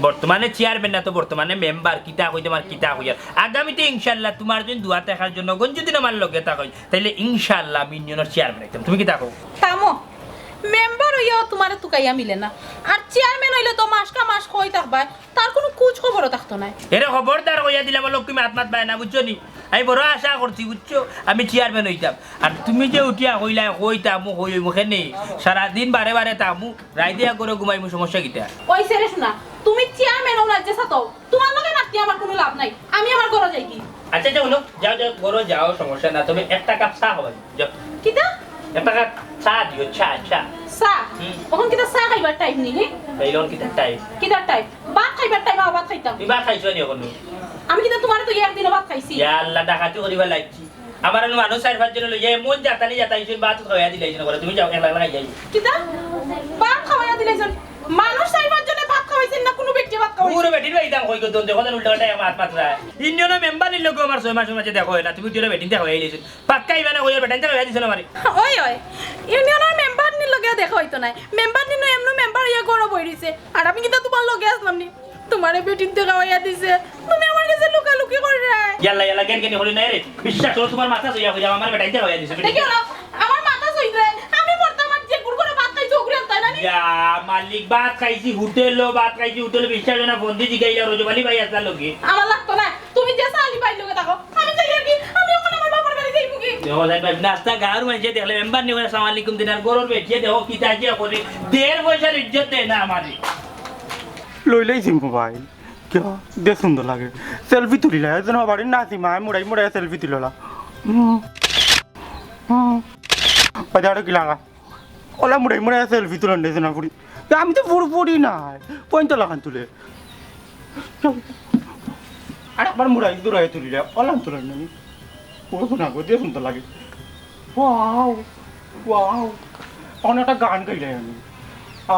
বর্তমানে চেয়ারম্যান না তো, বর্তমানে মেম্বার, কিতা কইতাম আর কিতা কইয়ার। আগামীতে ইনশাআল্লাহ তোমার যদি দোয়া থাকার জন্য গঞ্জু দিন আমার লগে থাকইন, তাইলে ইনশাআল্লাহ আমি ইউনিয়নর চেয়ারম্যান হইতাম। তুমি কিতা কও? থামো, মেম্বার হইয়াও তোমারে তুকাইয়া মিলে না, আর চেয়ারম্যান হইলে তো মাসকা মাস কই থাকবায়, তার কোনো খোঁজ খবরও থাকতো নায়। এরে খবরদার কইয়া দিলাম, লক্ষ্মী মাত মাতবায় না, বুঝছো নি? আমি বড় আশা করছি, বুঝছো, আমি চেয়ারম্যান হইতাম। আর তুমি যে উঠিয়া কইলায়, কই থাকমু, কই অইমু, কেনে? সারাদিন বারে বারে থাকমু, রাইতে এক ঘরো ঘুমাইমু, সমস্যা কিতা? ওই সেরে শোনা, তুমি চেয়ারম্যান হও না যে সাথে, তোমার লগে মাতি আমার কোনো লাভ নাই, আমি আমার ঘরো যাই গি। আচ্ছা, আচ্ছা, হুনো, যাও, যাও, ঘরো যাও, সমস্যা না, তবে একটা কাপ চা খাওয়া যাও। কিতা? একটা কাপ চা দিও, চা, চা। চা? হুম। অখন কিতা চা খাইবার টাইম নি, হে? তাইলে অখন কিতা টাইম? কিতা টাইম? ভাত খাইবার টাইম, আবার ভাত খাইতাম। তুমি ভাত খাইছো নি অখনো? আমি কিতা তোমারে তো একদিনও ভাত খাইছি? ইয়া আল্লাহ, ডাকাতি করিবার লাগছি। আমার অনো মানুষ চাইর পাঁচ জনে লইয়া এমন জাতানি জাতাইছইন, ভাত খাওয়াইয়া দিলাইছইন, করে তুমি যাও, একলা একলা খাইয়া যাইও। কিতা? ভাত খাওয়াইয়া দিলাইছইন? মানুষ চাইর পাঁচ জনে ভাত খাওয়াইছইন না, কোনো বেটিয়ে ভাত খাওয়াইছে? পুরো বেটির বাড়ি দাম কই গো, দন্দে কথা উল্টা পাল্টা মাত মাতরা। ইউনিয়নর মেম্বার নির লগে আমার ছয় মাসর মাঝে দেখা হয় না, তুমি দুইটা বেটিন দেখা হইয়া গেছো। পাক্কা ইমানে কইয়ার বেটাইন দেখা হইয়া দিছো না আমারে। ওই, ওই, ইউনিয়নর মেম্বার নির লগে দেখা হইতো নায়। মেম্বার নির এমনু মেম্বার হইয়া ঘরো বই রইছে। আর আমি কিতা তোমার লগে আসলাম নি? তোমারে বেটিন্তে খাওয়াইয়া দিছে, তুমি আমার গেছে লুকালুকি কররায়। ইয়াল্লা, ইয়াল্লা, জ্ঞান জ্ঞানী হলি না রে। বিশ্বাস করো, তোমার মাথা সইয়া হইয়া আমার বেটাইন্তে খাওয়াইয়া দিছে। দেখি ওরা, আমার মাথা সইছে। আমি মরতাম আর যে কুকুরে ভাত খাইছে, ওগুলো তাই না নি? ইয়া, মালিক, ভাত খাইছি হোটেলো, ভাত খাইছি হোটেলো, বিশ্বাস হয় না, ফোন দিয়ে জিগাইলা, রজব আলী ভাই আসলা লগে। আমার লাগতো না, তুমি যে সালি ভাইর লগে থাকো, আমি যাই আর কি, আমি ওখানে আমার বাবার বাড়ি যাইবো কি? দেখো, যাই ভাই, নাস্তা গাঁর মাঝে দেখলে মেম্বার নিয়ে আসসালামু আলাইকুম দিন, আর গরুর বেটিয়ে দেখো, কিতা যে করে, দের পয়সার ইজ্জত দেয় না আমারে। লইলেই সিম মোবাইল। কিয়া? দে সুন্দর লাগে। সেলফি তুলিলা, এজন বাড়ির নাসিমা, মুড়াই মুড়াই সেলফি তুললা। হুম। হুম। বাজারে কি লাগা? ওলা মুড়াই মুড়াই সেলফি তুলন দে না ফুড়ি। আমি তো ফুড় ফুড়ি নাই। পয়েন্ট লাগান তুলে। আর একবার মুড়াই দূরাই তুলিলা। ওলা তুলন না। ও শোনা গো, দে সুন্দর লাগে। Wow, wow. অখন একটা গান গাইলাই আমি।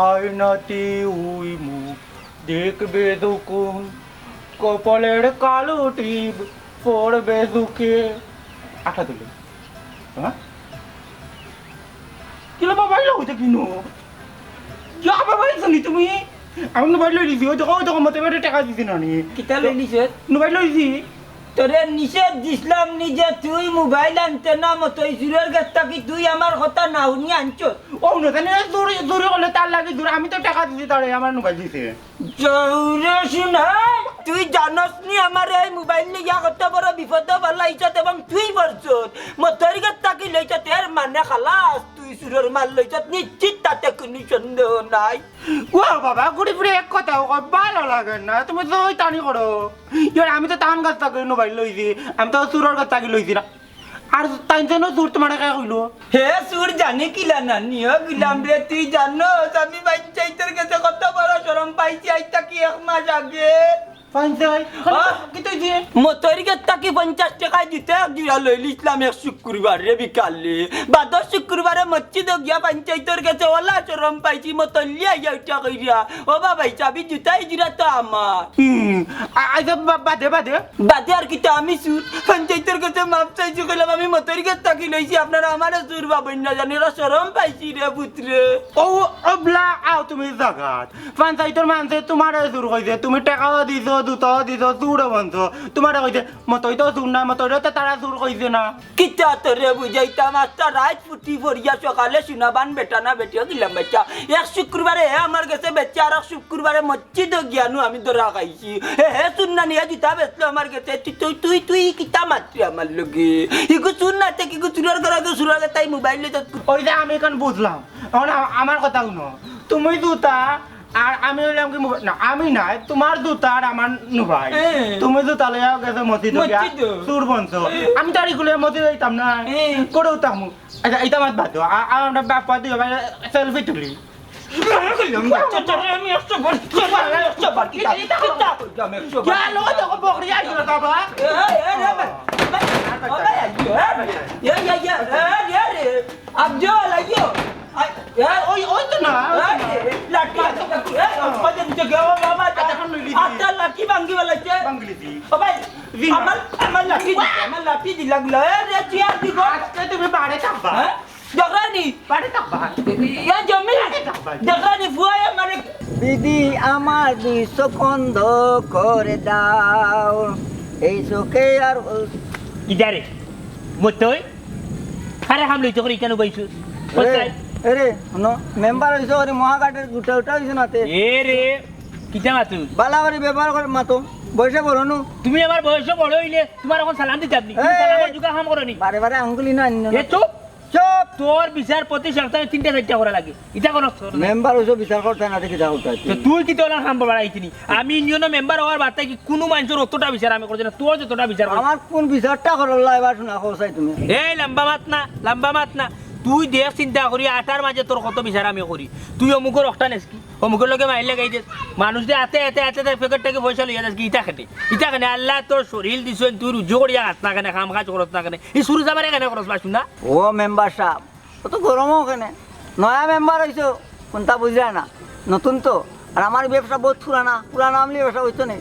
আয়নাতে ওই মুখ দেখবে যখন, কপালের কালো টিপ পড়বে দুঃখে। আটা তুলে। হ্যাঁ? কিলো বাবা, এলো হইতে কিনো? যা বাবা, এই শুনি তুমি? আমি মোবাইল লই দিছি, ওই দেখো, ওই দেখো, মতে বেটা টাকা দিছি না নি। কিতা লই নিছে? মোবাইল লই দিছি। তোরে নিষেধ দিছলাম নি যে তুই মোবাইল আনতে না, মতই চুরর গেছ থাকি তুই আমার কথা না হুনি আনছস। ও না জানি, চুরি, চুরি করলে তার লাগি চুর, আমি তো টেকা দিছি তারে আমার মোবাইল দিছে। চুরে শুনাই, তুই জানস নি আমার এই মোবাইল লইয়া কত বড় বিপদ ফালাইছত এবং তুই পড়ছত। মতইর গেছ থাকি লইছত, এর মানে খালাস, তুই চুরর মাল লইছত, নিশ্চিত, তাতে কুনু সন্দেহ নাই। ও বাবা, ঘুরি ফিরি এক কথা কও, ভালা লাগে না, তুমি তো ওই টানি করো। ইয়ার, আমি তো তান গেছ থাকি মোবাইল লইছি, আমি তো চুরর গেছ থাকি লইছি না। আর তাইন যেন চুর তোমারে কে কইলো? হে চুর জানি কিলা নানি, ও গুলাম রে, তুই জানস আমি পঞ্চায়েতর গেছে কত বড় শরম পাইছি, আইজ থাকি এক মাস আগে। পঞ্চায়েত? আহ! কিতা অইছে? মতইর গেছ থাকি পঞ্চাশ টেকায় জুতা এক জুড়া লইলিছলাম এক শুক্রবারে বিকালে। বাদর শুক্রবারে মসজিদো গিয়া পঞ্চায়েতর গেছে অলা শরম পাইছি, মতল্লি আইয়া উঠা কইরা, "ও বাবা, হিসাবি জুতা ই জুড়া তো আমার।" হুম, আ-, আইচ্ছা, বা-, বাদে, বাদে। বাদে আর কিতা, আমি চুর। পঞ্চায়েতর গেছে মাফ চাইছি, কইলাম, "আমি মতইর গেছ থাকি লইছি, আপনারা আমারে চুর ভাবইন না জানি, ওরা শরম পাইছি রে পুত্রে।" ও, ও বলা, আও তুমি জাগাত। পঞ্চায়েতর মানষে তোমারে চুর কইছে, তুমি টেকাও দিছো, জুতাও দিছো, চুরও বনছো। তোমারে কইছে, মতই তো চুর না, মতইরে তো তারা চুর কইছে না। কিতা তোরে বুঝাইতাম, আস্তা রাইত ফুটি ফড়িয়া সকালে সোনাবান বেটা না বেটিও গিলাম বেটা। এক শুক্রবারে হে আমার গেছে বেচে, আর এক শুক্রবারে মসজিদো গিয়ানু আমি ধরা খাইছি। হে, হে চুর নানি, হে জুতা বেচলো আমার গেছে। তুই, তুই, তুই, তুই কিতা মাতরে আমার লগে? ইগু চুর না, তে কিগু চুরর ঘরো গিয়া চুরর গেছে তাই মোবাইল লইয়া ওই যে আমি এখন বুঝলাম। এখন আ-, আমার কথা হুনো। তুমি জুতা আর আমি অইলাম কি মোবাইল? না, আমি নায়, তোমার জুতা আর আমার মোবাইল। হ্যাঁ। তুমি জুতা লইয়া গেছো মসজিদো গিয়া, মসজিদো। চুর বনছো। হ্যাঁ। আমি তো আর ইগুলো মসজিদো যাইতাম না। হ্যাঁ। করেও থাকমু। আইচ্ছা, ইটা মাত বাদ দেও। আ-, আ-, আমরা বাপ পুয়া দুইও ভাই সেলফি তুলি। আমি একশো বার, আমি একশো বার, কিতা, কিতা, কিতা, আমি একশো বার। গেল তো বকরি আইলো বাবা। এ, এ, এ, এ, এ, এ, এ, এ, এ, এ, এ, আফজল, আইও। আই, এ, ওই, ওই তো না, ওই তো না। এ, লাঠি, লাঠি, এ, ওই যে নিচে গেল, বাবা, আচ্ছা, এখন লইলি দি। আচ্ছা, লাঠি ভাঙ্গি বেলাইছে। ভাঙ্গি লিছি। ও ভাই, জি না। আমার, আমার লাঠি দিছে, আমার লাঠি দিলা গুলা। এ, রে, চেয়ার দিব। আজকে তুমি বাড়ি থাকবা। হ্যাঁ? দেখরানি? বাড়ি থাকবা। এ, জমি। বাড়ি থাকবা। দেখরানি, ফুয়ায় আমারে। দিদি, আমার দুই চোখ বন্ধ করে দাও, এই চোখে আর ইদারে, মতই? আরে হাম লইতে করে কেন বইছস? এ, কোথায়? এ রে, হুনো, মেম্বার অইছো, ওরে মহাঘাটের গুটা উঠা অইছে না তে। এ রে, কিতা মাতু? বালা করে ব্যবহার করে মাতো, বয়সে বড় নু। তুমি আমার বয়সে বড় অইলে তোমার এখন সালাম দিতাম নি? তুমি এ, সালামর জুগা কাম করো নি? বারে বারে আঙ্গুলি না আনিও না। এ চুপ। চুপ। তোর বিচার প্রতি সপ্তাহে তিনটা চারটা করা লাগে। ইটা কোনো মেম্বার অইছো বিচার করতে না দেখি যা করতে। তো তুই কিতা ওলা কাম বাড়াইছিনি? আমি ইউনিয়নর মেম্বার অওয়ার বাদে কি কুনু মানষর অতটা বিচার আমি করছি না, তোর যতটা বিচার করছি। আমার কোন বিচারটা করলা এবার শোনা, কও চাই তুমি। এই লম্বা মাত না, লম্বা মাত না। তুই দেখ চিন্তা করি, আটার মাঝে তোর কত বিচার আমি করি। তুই অমুকর একটা নেস কি? অমুকর লগে মাইর লাগাই দেস। মানুষ দে আতে আতে আতে তার পকেট থাকি পয়সা লইয়া যাস কি? ইটা কেনে? ইটা কেনে? আল্লায় তোর শরীর দিছইন, তুই রুজি করিয়া খাস না কেনে, কাম কাজ করস না কেনে? ই চুরু চামারি কেনে করস বা শুনা? ও মেম্বার সাব, অত গরমও কেনে? নয়া মেম্বার অইছো, কুনতা বুঝরা না, নতুন তো। আর আমার ব্যবসা বহুত পুরানা, পুরানা আমলি ব্যবসা অইতো নি।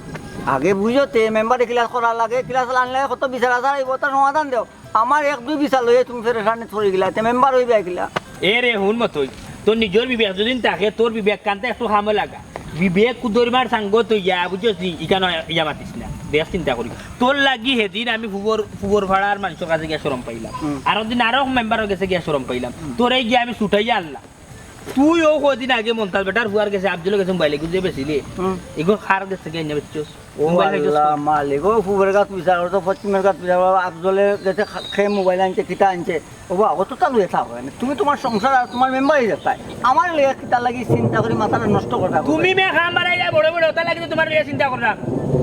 আগে বুঝতে মেম্বারে কিলা করা লাগে, কিলা চালান লাগে, কত বিচার আচার অইবো, তার সমাধান দেও। আমার এক দুই বিচার লইয়া তুমি পেরেশানিত পড়ি গেলা, তে মেম্বার অইবায় কিলা? এ রে, হুন মতই, তোর নিজর বিবেক যদি থাকে, তোর বিবেক কান্তে একটু কামো লাগা। বিবেক কুদরিমার সাঙ্গ তুই ইয়া, বুঝছস নি? ইখান ইয়া মাতিস না, বেশ চিন্তা করি। তোর লাগি হেদিন আমি ফুবর, ফুবর ফাড়ার মানষর কাছে গিয়া শরম পাইলাম। হুম। আর ওদিন আরো মেম্বারর গেছে গিয়া শরম পাইলাম। হুম। তোরে গিয়া আমি ছুটাইয়া আনলাম। তুই ও কদিন আগে মন্তাজ বেটার ফুয়ার গেছে, আফজলর গেছে মোবাইল এগু যে বেচিলে। হুম। এগু কার গেছে গিয়া আনিয়া বেচছস? ও মোবাইল খাইছস আল্লাহ কই? মালিক, ও ফুবর গাত বিচার করতো, পশ্চিমর গাত বিচার করতো, আফজলর গেছে খা-, খে মোবাইল আনছে, কিতা আনছে। ও বা, অত তালু এতা হয় না। তুমি তোমার সংসার আর তোমার মেম্বারই যেতায়। আমার লইয়া কিতা লাগি চিন্তা করি মাথাটা নষ্ট করবা? তুমি মে কাম বাড়াইলা বড় বড়, অতা লাগি তো তোমার লইয়া চিন্তা করলাম।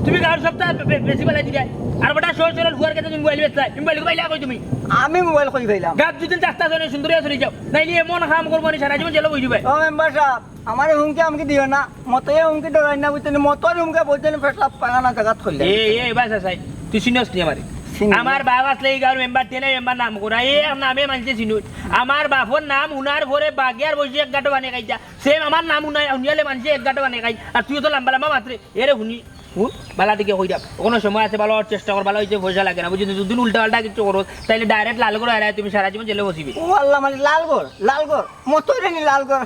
তুমি গাঁওর সবটা বে-, বে-, বেশি বেলা দিলে। আর বেটা সহজ সরল ফুয়ার কাছে তুমি মোবাইল বেচলায়। তুমি মোবাইল কোথায় কই তুমি? আমি মোবাইল কই পাইলাম? গাত দুদিন চাস্তা জনে সুন্দর হইয়া চলে যাও। নাইলে এমন কাম করবো নি সারা জীবন জেলো বই দিবায়। ও মেম্বার সাব, আমারে হুমকি আমকি দিও না। মতইয়ে হুমকি ডরাই না বুঝছনি? মতর হুমকি বলছনি পেশাব পায়খানা জাগাত খুললে। এ, এ, বাস আসাই। তুই চিনস নি আমারে? চিনি। আমার বাপ আসলে এই গাঁওর মেম্বার, তেনে মেম্বার নাম করা। এ এক নামে মানষে চিনুন। আমার বাপর নাম হুনার পরে বাগিয়ার বসে এক গাঁটো বানিয়ে খাইতা। সেম আমার নাম হুনাই, হুনিয়ালে মানষে এক গাঁটো বানিয়ে খাই। আর তুই তো লম্বা লম্বা মাতরে। এরে হুনি, হুন, বালা দিকে কই দাম। কোনো সময় আছে, ভালো হওয়ার চেষ্টা কর, ভালো হইতে পয়সা লাগে না, বুঝলি? দুদিন উল্টা পাল্টা কিছু করো, তাইলে direct লাল করে হারায় তুমি সারা জীবন জেলে বসিবে। ও আল্লাহ, মানে লাল কর, লাল কর, মতই রে নি লাল কর।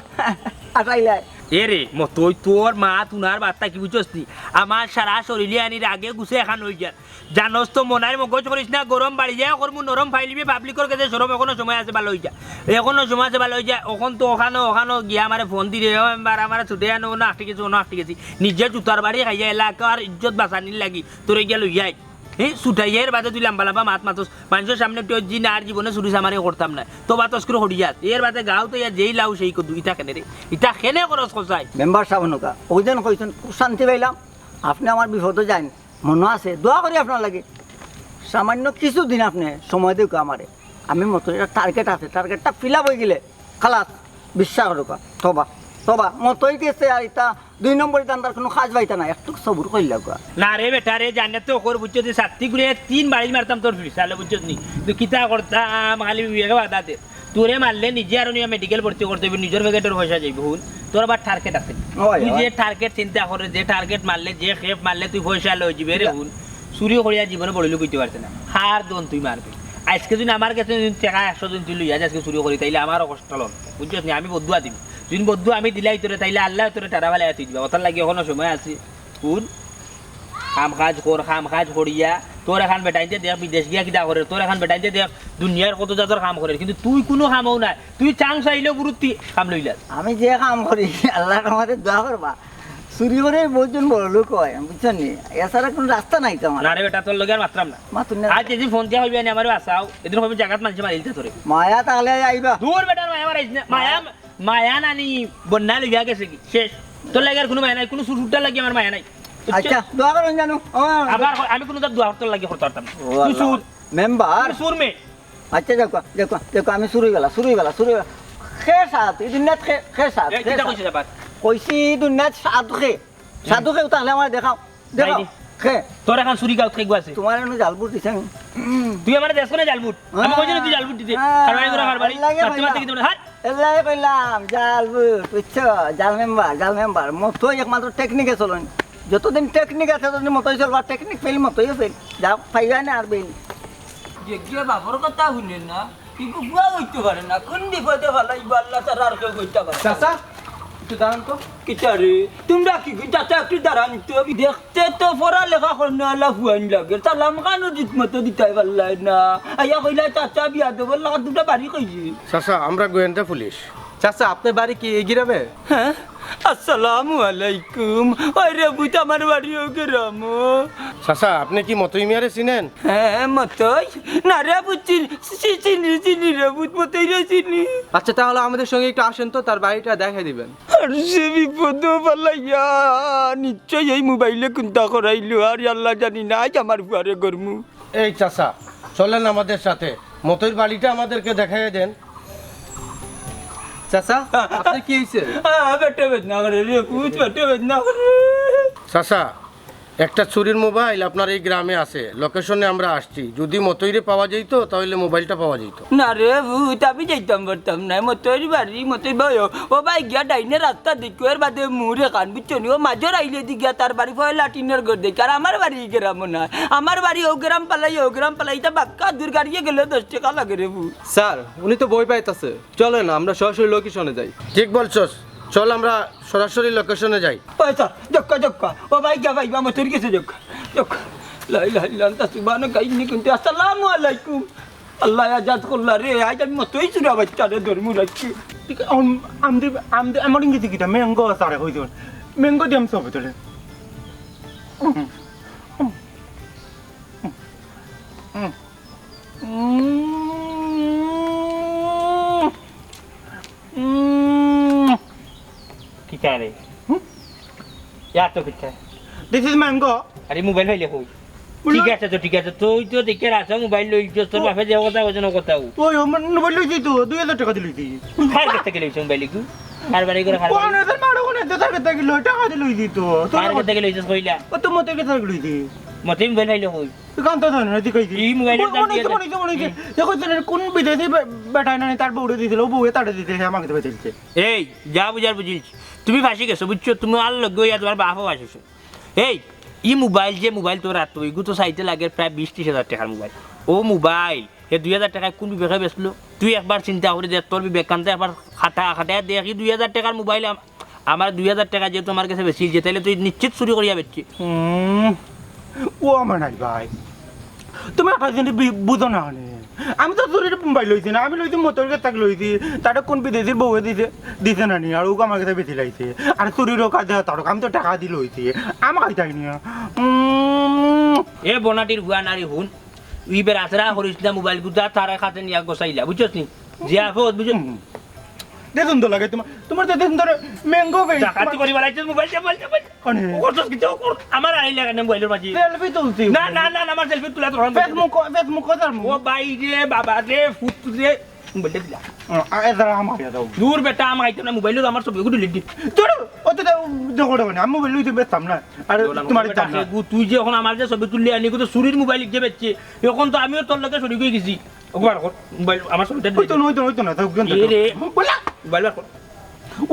আটাইলাই। এ রে মতই, তোর মা তুনার বার্তা কি বুঝছস নি? আমার সারা শরীরে আনির আগে গুছে এখান অই যার। জানোস তো, মনাইর মগজ করিস না, গরম বাড়ি যায় করমু, নরম ফাইলিমে পাবলিকর গেছে শরম, এখনো সময় আছে, ভালা অই যা। এখনো সময় আছে, ভালা অই যা। অখন তো অখানো, অখানো গিয়া আমারে ফোন দিরে, "ও মেম্বার, আমারে ছুটে আনো, অনো আটকি গেছি, অনো আটকি গেছি।" নিজে জুতার বাড়ি খাইয়া এলাকার ইজ্জত বাঁচানির লাগি তোরে গিয়া লইয়া আই। হে, ছুটাইয়া এর বাদে তুই লাম্বা লাম্বা মাত মাতস। মানষর সামনে তুই জি না, আর জীবনে চুরি চামারি করতাম না। তোবা তস্করি করি যাস। এর বাদে গাঁওত ইয়া যেই লাউ সেই কদু, ইটা কেনে রে? ইটা কেনে করস কছাই? মেম্বার সাব, অনকা অউ যেন কইছইন, খুব শান্তি পাইলাম। আপনে আমার বিপদো যাইন, মনো আছে, দোয়া করি আপনার লাগি। সামান্য কিছু দিন আপনে সময় দেউক্কা আমারে, আমি মতইর একটা টার্গেট আছে, টার্গেটটা ফিল আপ অই গেলে খালাস, বিশ্বাস করউক্কা। তোবা, তোবা, মতই গেছে, আর ইতা দুই নম্বরি ধান্দার কুনু কাজ পাইতা না, একটু সবুর করিলাউক্কা। না রে বেটা রে, জানিয়া তো কর, বুঝছস নি, ছাত্তি ঘুরে তিন বাড়ি মারতাম তোর ফিরসালে, বুঝছস নি? তুই কিতা করতাম, খালি বিবেকে বাধা দে। তোরে মারলে নিজে আরো নিয়া মেডিকেল ভর্তি করতে অইবো, নিজর পকেটর পয়সা যাইবো। হুন, তোর আবার টার্গেট আছে। ওই, তুই ওই। যে টার্গেট চিন্তা করে, যে টার্গেট মারলে, যে খেপ মারলে তুই পয়সালা অই যিবে রে। ইয়া। হুন, চুরি করিয়া জীবনে বড় লোক অইতে পারতে না। হার দন তুই মারবে। আইজকে যদি আমার গেছে যদি টেকা একশো যদি তুই লইয়া যাস আইজকে চুরি করি, তাইলে আমারও কষ্ট লয়। বুঝছস নি? আমি বদদোয়া দিমু। যদি বদদোয়া আমি দিলাই তোরে, তাইলে আল্লায় তোরে টারা ফালাই তুই দিবা। অতার লাগি অখনো সময় আছে। হুন, কাম কাজ কর, কাম কাজ করিয়া তোর এখান বেটাইন্তে দেখ বিদেশ গিয়া কিতা করের, তোর এখান বেটাইন্তে দেখ দুনিয়ার কত জাতর কাম করের, কিন্তু তুই কুনু কামও নায়। তুই চান্স আইলেও বুরুত্তি কাম লইলাস। আমি যে কাম করি, আল্লার কাছে দোয়া করবা। চুরি করি বউত জন বড় লোক অয়, বুঝছস নি? এছাড়া কুনু রাস্তা নাই তো আমার। না রে বেটা, তোর লগে আর মাতরাম না। মাতুন না। আইজ যেদিন ফোন দিয়া কইবে নি আমারে বাঁচাও, এদিন কইবে জাগাত মানষে মারিলিতা তোরে। মায়া থাকলে আইবা। দূর বেটার মায়া মারাইস না। মায়া, মায়া নানি বন্যায় লইয়া গেছে গি। শেষ। তোর লাগি আর কুনু মায়া নাই, কুনু চুরটার লাগি আমার মায়া নাই। বুঝছস? আচ্ছা, দোয়া করইন জানু। ও। আবার ক-, আমি কুনু তার দোয়া তোর লাগি করতে পারতাম না। ও তুই আল্লাহ। চুর। মেম্বার। তুই চুর মে। আচ্ছা, যাউক্কা, যাউক্কা, যাউক্কা, আমি চুর অইগেলা, চুর অইগেলা, চুর অইগেলা। খে সাত, ই দুনিয়াত খে, খে সাত, এই, খে কিতা সাত। কইছিস আবার? কইছি ই দুনিয়াত সাত খে। সাত খে, তাইলে আমারে দেখাও, দেখাও। নাই রে। খে। তোর এখান চুরি গাঁওত খে গু আছে। তুমার এনে জাল ভোট দিছি আমি। তুই আমারে দেস না জাল ভোট? আমি কইছি না তুই জাল ভোট দিতে। হ্যাঁ, কারবারি করে কারবারি। এর লাগি মারতে মারতে কইলাম। কিন্তু হাট। এর লাগি কইলাম, জাল ভোট, বুঝছো? জাল মেম্বার, জাল মেম্বার। মতই একমাত্র টেকনিকে চলইন। যতদিন টেকনিক আছে, ততদিন মতই চলবা। টেকনিক ফেইল, মতইও ফেইল। যাও, পাইবা না আর বেইল। যে গিয়ে বাপর কথা হুনে না, ইগু বুয়া অইতে পারে না। কুন বিপদে ফালাইবো আল্লাহ ছাড়া আর কেউ কইতা পারে না। চাচা, একটু দাঁড়ান তো। কিতা রে? তুমরা কি, কি চাচা একটু দাঁড়ান তো। দেখতে তো পড়ালেখা করনেওয়ালা ফুয়াইন লাগের। সালাম খানও ঠিক মতো দিতায় পারলায় না। আইয়া কইলা, "চাচা বিয়াদবর লাখান দুটা বাড়ি কইছে।" চাচা, আমরা গোয়েন্দা পুলিশ। চাচা, আপনার বাড়ি কি এই গ্রামে? হ্যাঁ? আসসালামু আলাইকুম। ওই রে, বুঝ আমার বাড়ি অউ গ্রামো। চাচা, আপনি কি মতই মিয়ারে চিনেন? হ্যাঁ, মতই। না রে, বুঝ চিনি, চি-, চিনি, চিনি রে, বুঝ মতই রে চিনি। আচ্ছা, তাহলে আমাদের সঙ্গে একটু আসেন তো, তার বাড়িটা দেখাই দিবেন। আর যে বিপদ ফালাইয়া, নিশ্চয় এই মোবাইলে কুন্তা করাইলো, আর আল্লাহ জানি না, আইজ আমার ফুয়ারে গরমু। এই চাচা, চলেন আমাদের সাথে, মতইর বাড়িটা আমাদেরকে দেখাইয়া দেন। চাচা, আপনার কি হইছে? আ, পেটে বেদনা করে রে, পুত, পেটে বেদনা করে। চাচা, একটা চুরির মোবাইল আপনার এই গ্রামে আছে, লোকেশনে আমরা আসছি। যদি মতইরে পাওয়া যাইতো, তাহলে মোবাইলটা পাওয়া যাইতো। না রে পুত, আমি যাইতাম পারতাম না। মতইর বাড়ি, মতইর বাড়ি। ও ভাই, গিয়া ডাইনে রাস্তা দেখো, এর বাদে মুড়ে খান, বুঝছো নি? ও মাঝে রাইলে দি গিয়া তার বাড়ি পয়লা টিনের ঘর দেখি। আর আমার বাড়ি এই গ্রামও না। আমার বাড়ি অউ গ্রাম ফালাই, অউ গ্রাম ফালাই, ইটা বাক্কা দূর, গাড়িয়ে গেলে দশ টেকা লাগে রে পুত। স্যার, উনি তো ভয় পাইতাছে। চলেন, আমরা সরাসরি লোকেশনে যাই। ঠিক বলছস, চল আমরা সরাসরি লোকেশনে যাই। ওই স্যার, যাউক্কা, যাউক্কা। ও ভাই, গিয়া ভাই, আমার তোর গেছে যাউক্কা। যাউক্কা। লা ইলাহা ইল্লা আনতা সুবহানাকা ইন্নী কুনতু। আসসালামু আলাইকুম। আল্লায় আজাদ করলা রে, আইজ আমি মতই চুরা বাইচ্চারে ধরমু রাখছি। ঠিক, আম, আমদি, আমদি, আমার ইংরেজি কিতা? ম্যাঙ্গো আছে, আরে কই দিবেন? ম্যাঙ্গো দিয়ে আমি সব ধরে। উম, উম, উম। উম। উম। কিতা রে? হুম? ইয়া তো কিতা? This is mango. আরে মোবাইল পাইলে কই? বলো। ঠিক আছে তো, ঠিক আছে। তুই তো দেখে রাখছ মোবাইল লইছস, তোর ও। বাপে যে কথা কইছে না কথা। ওই, ও, মানে, মোবাইল লইছি তো, দুই হাজার টেকা দি লইছি। কার কাছ থাকি লইছস মোবাইল ইগু? কারবারি করে কারবারি। কোন এদের মারো, কোন এদের কাছ থাকি লই, টেকা দি লইছি তো। তোর কার কাছ থাকি লইছস কইলা? ও তো মতই কাছ থাকি লইছি। মতই মোবাইল পাইলে কই? তুই কান তো ধরে না, তুই কইছি। এই মোবাইল ও, মনে হইছে, মনে হইছে, মনে হইছে। দেখো তো, কোন বিদেশি বে-, বেটায় না, তার বউরে দিছিল, ও বউয়ে তারে দিতে, আমাকে তো বেঁচে দিতে। এই, যা বুঝার বুঝিলছি। তুমি ফাঁসি গেছো, বুঝছো? তুমি আর লগে ইয়া তোমার বাপও ফাঁসি গেছো। এই, ই মোবাইল, যে মোবাইল তোর আতো, ইগু তো চাইতে লাগে প্রায় বিশ ত্রিশ হাজার টেকার মোবাইল। ও মোবাইল, হে দুই হাজার টেকায় কোন বিবেকে বেচলো? তুই একবার চিন্তা করি দেখ, তোর বিবেক কান্তে একবার খাটা, খাটায় দেখ, ই দুই হাজার টেকার মোবাইল আম-, আমার দুই হাজার টেকা যেহেতু আমার গেছে বেশি, যে তাইলে তুই নিশ্চিত চুরি করিয়া বেচছি। হুম, ও আমার নাই ভাই, তুমি একটা জিনিস বি-, বুঝো না নে। আমি তো চুরির মোবাইল লইছি না, আমি লইছি মতলবের গেছ থাকি লইছি। তারে কোন বিদেশির বউয়ে দিছে, দিছে না নি, আর ওকে আমার গেছে বেশি লাইছে। আর চুরির ওকা দেওয়া তারক, আমি তো টেকা দি লইছি, আমারে খাইতায় নি। উম, এ বনাটির হুয়া নারী হুন, ইবে রাতরা করিস না, মোবাইল গুতা তারে খাতে নিয়া গোসাইলা, বুঝছস নি? যে আফত, বুঝছস? হুম। দেখুন তো লাগে তোমার, তোমার তো দেখুন ধরে ম্যাঙ্গো ভাই। ডাকাতি করি বেড়াইছিস মোবাইল, মোবাইল, মোবাইল। কোনে? ও করছস কি? ও কর, আমার আইলে কেন মোবাইলের মাঝে? সেলফি তুলছি। না, না, না, না, আমার সেলফি তুলা তোর Facebook, Facebook কোথার মুখ? ও ভাই রে, বাবা রে, ফুত রে, মোবাইলটা দিলা। আ, আ, এ দাঁড়া, আমার ইয়া দাও। দূর বেটা, আমার আইতে না, মোবাইলে তো আমার ছবি গুলো delete দি। তোর, ও তো দাও, দেখো, দেখো না, আমি মোবাইল লইতে বেচতাম না। আরে, তোমার দিতাম না। গু, তুই যে এখন আমার যে ছবি তুললি আনি, তো চুরির মোবাইল যে বেচছে, এখন তো আমিও তোর লগে চুরি করে গেছি। ওকে বার কর, মোবাইল, আমার ছবিটা ওই তো, delete। ওই তো, ওই তো, না, তাও কেন এ রে। বলা। মোবাইল বার কর।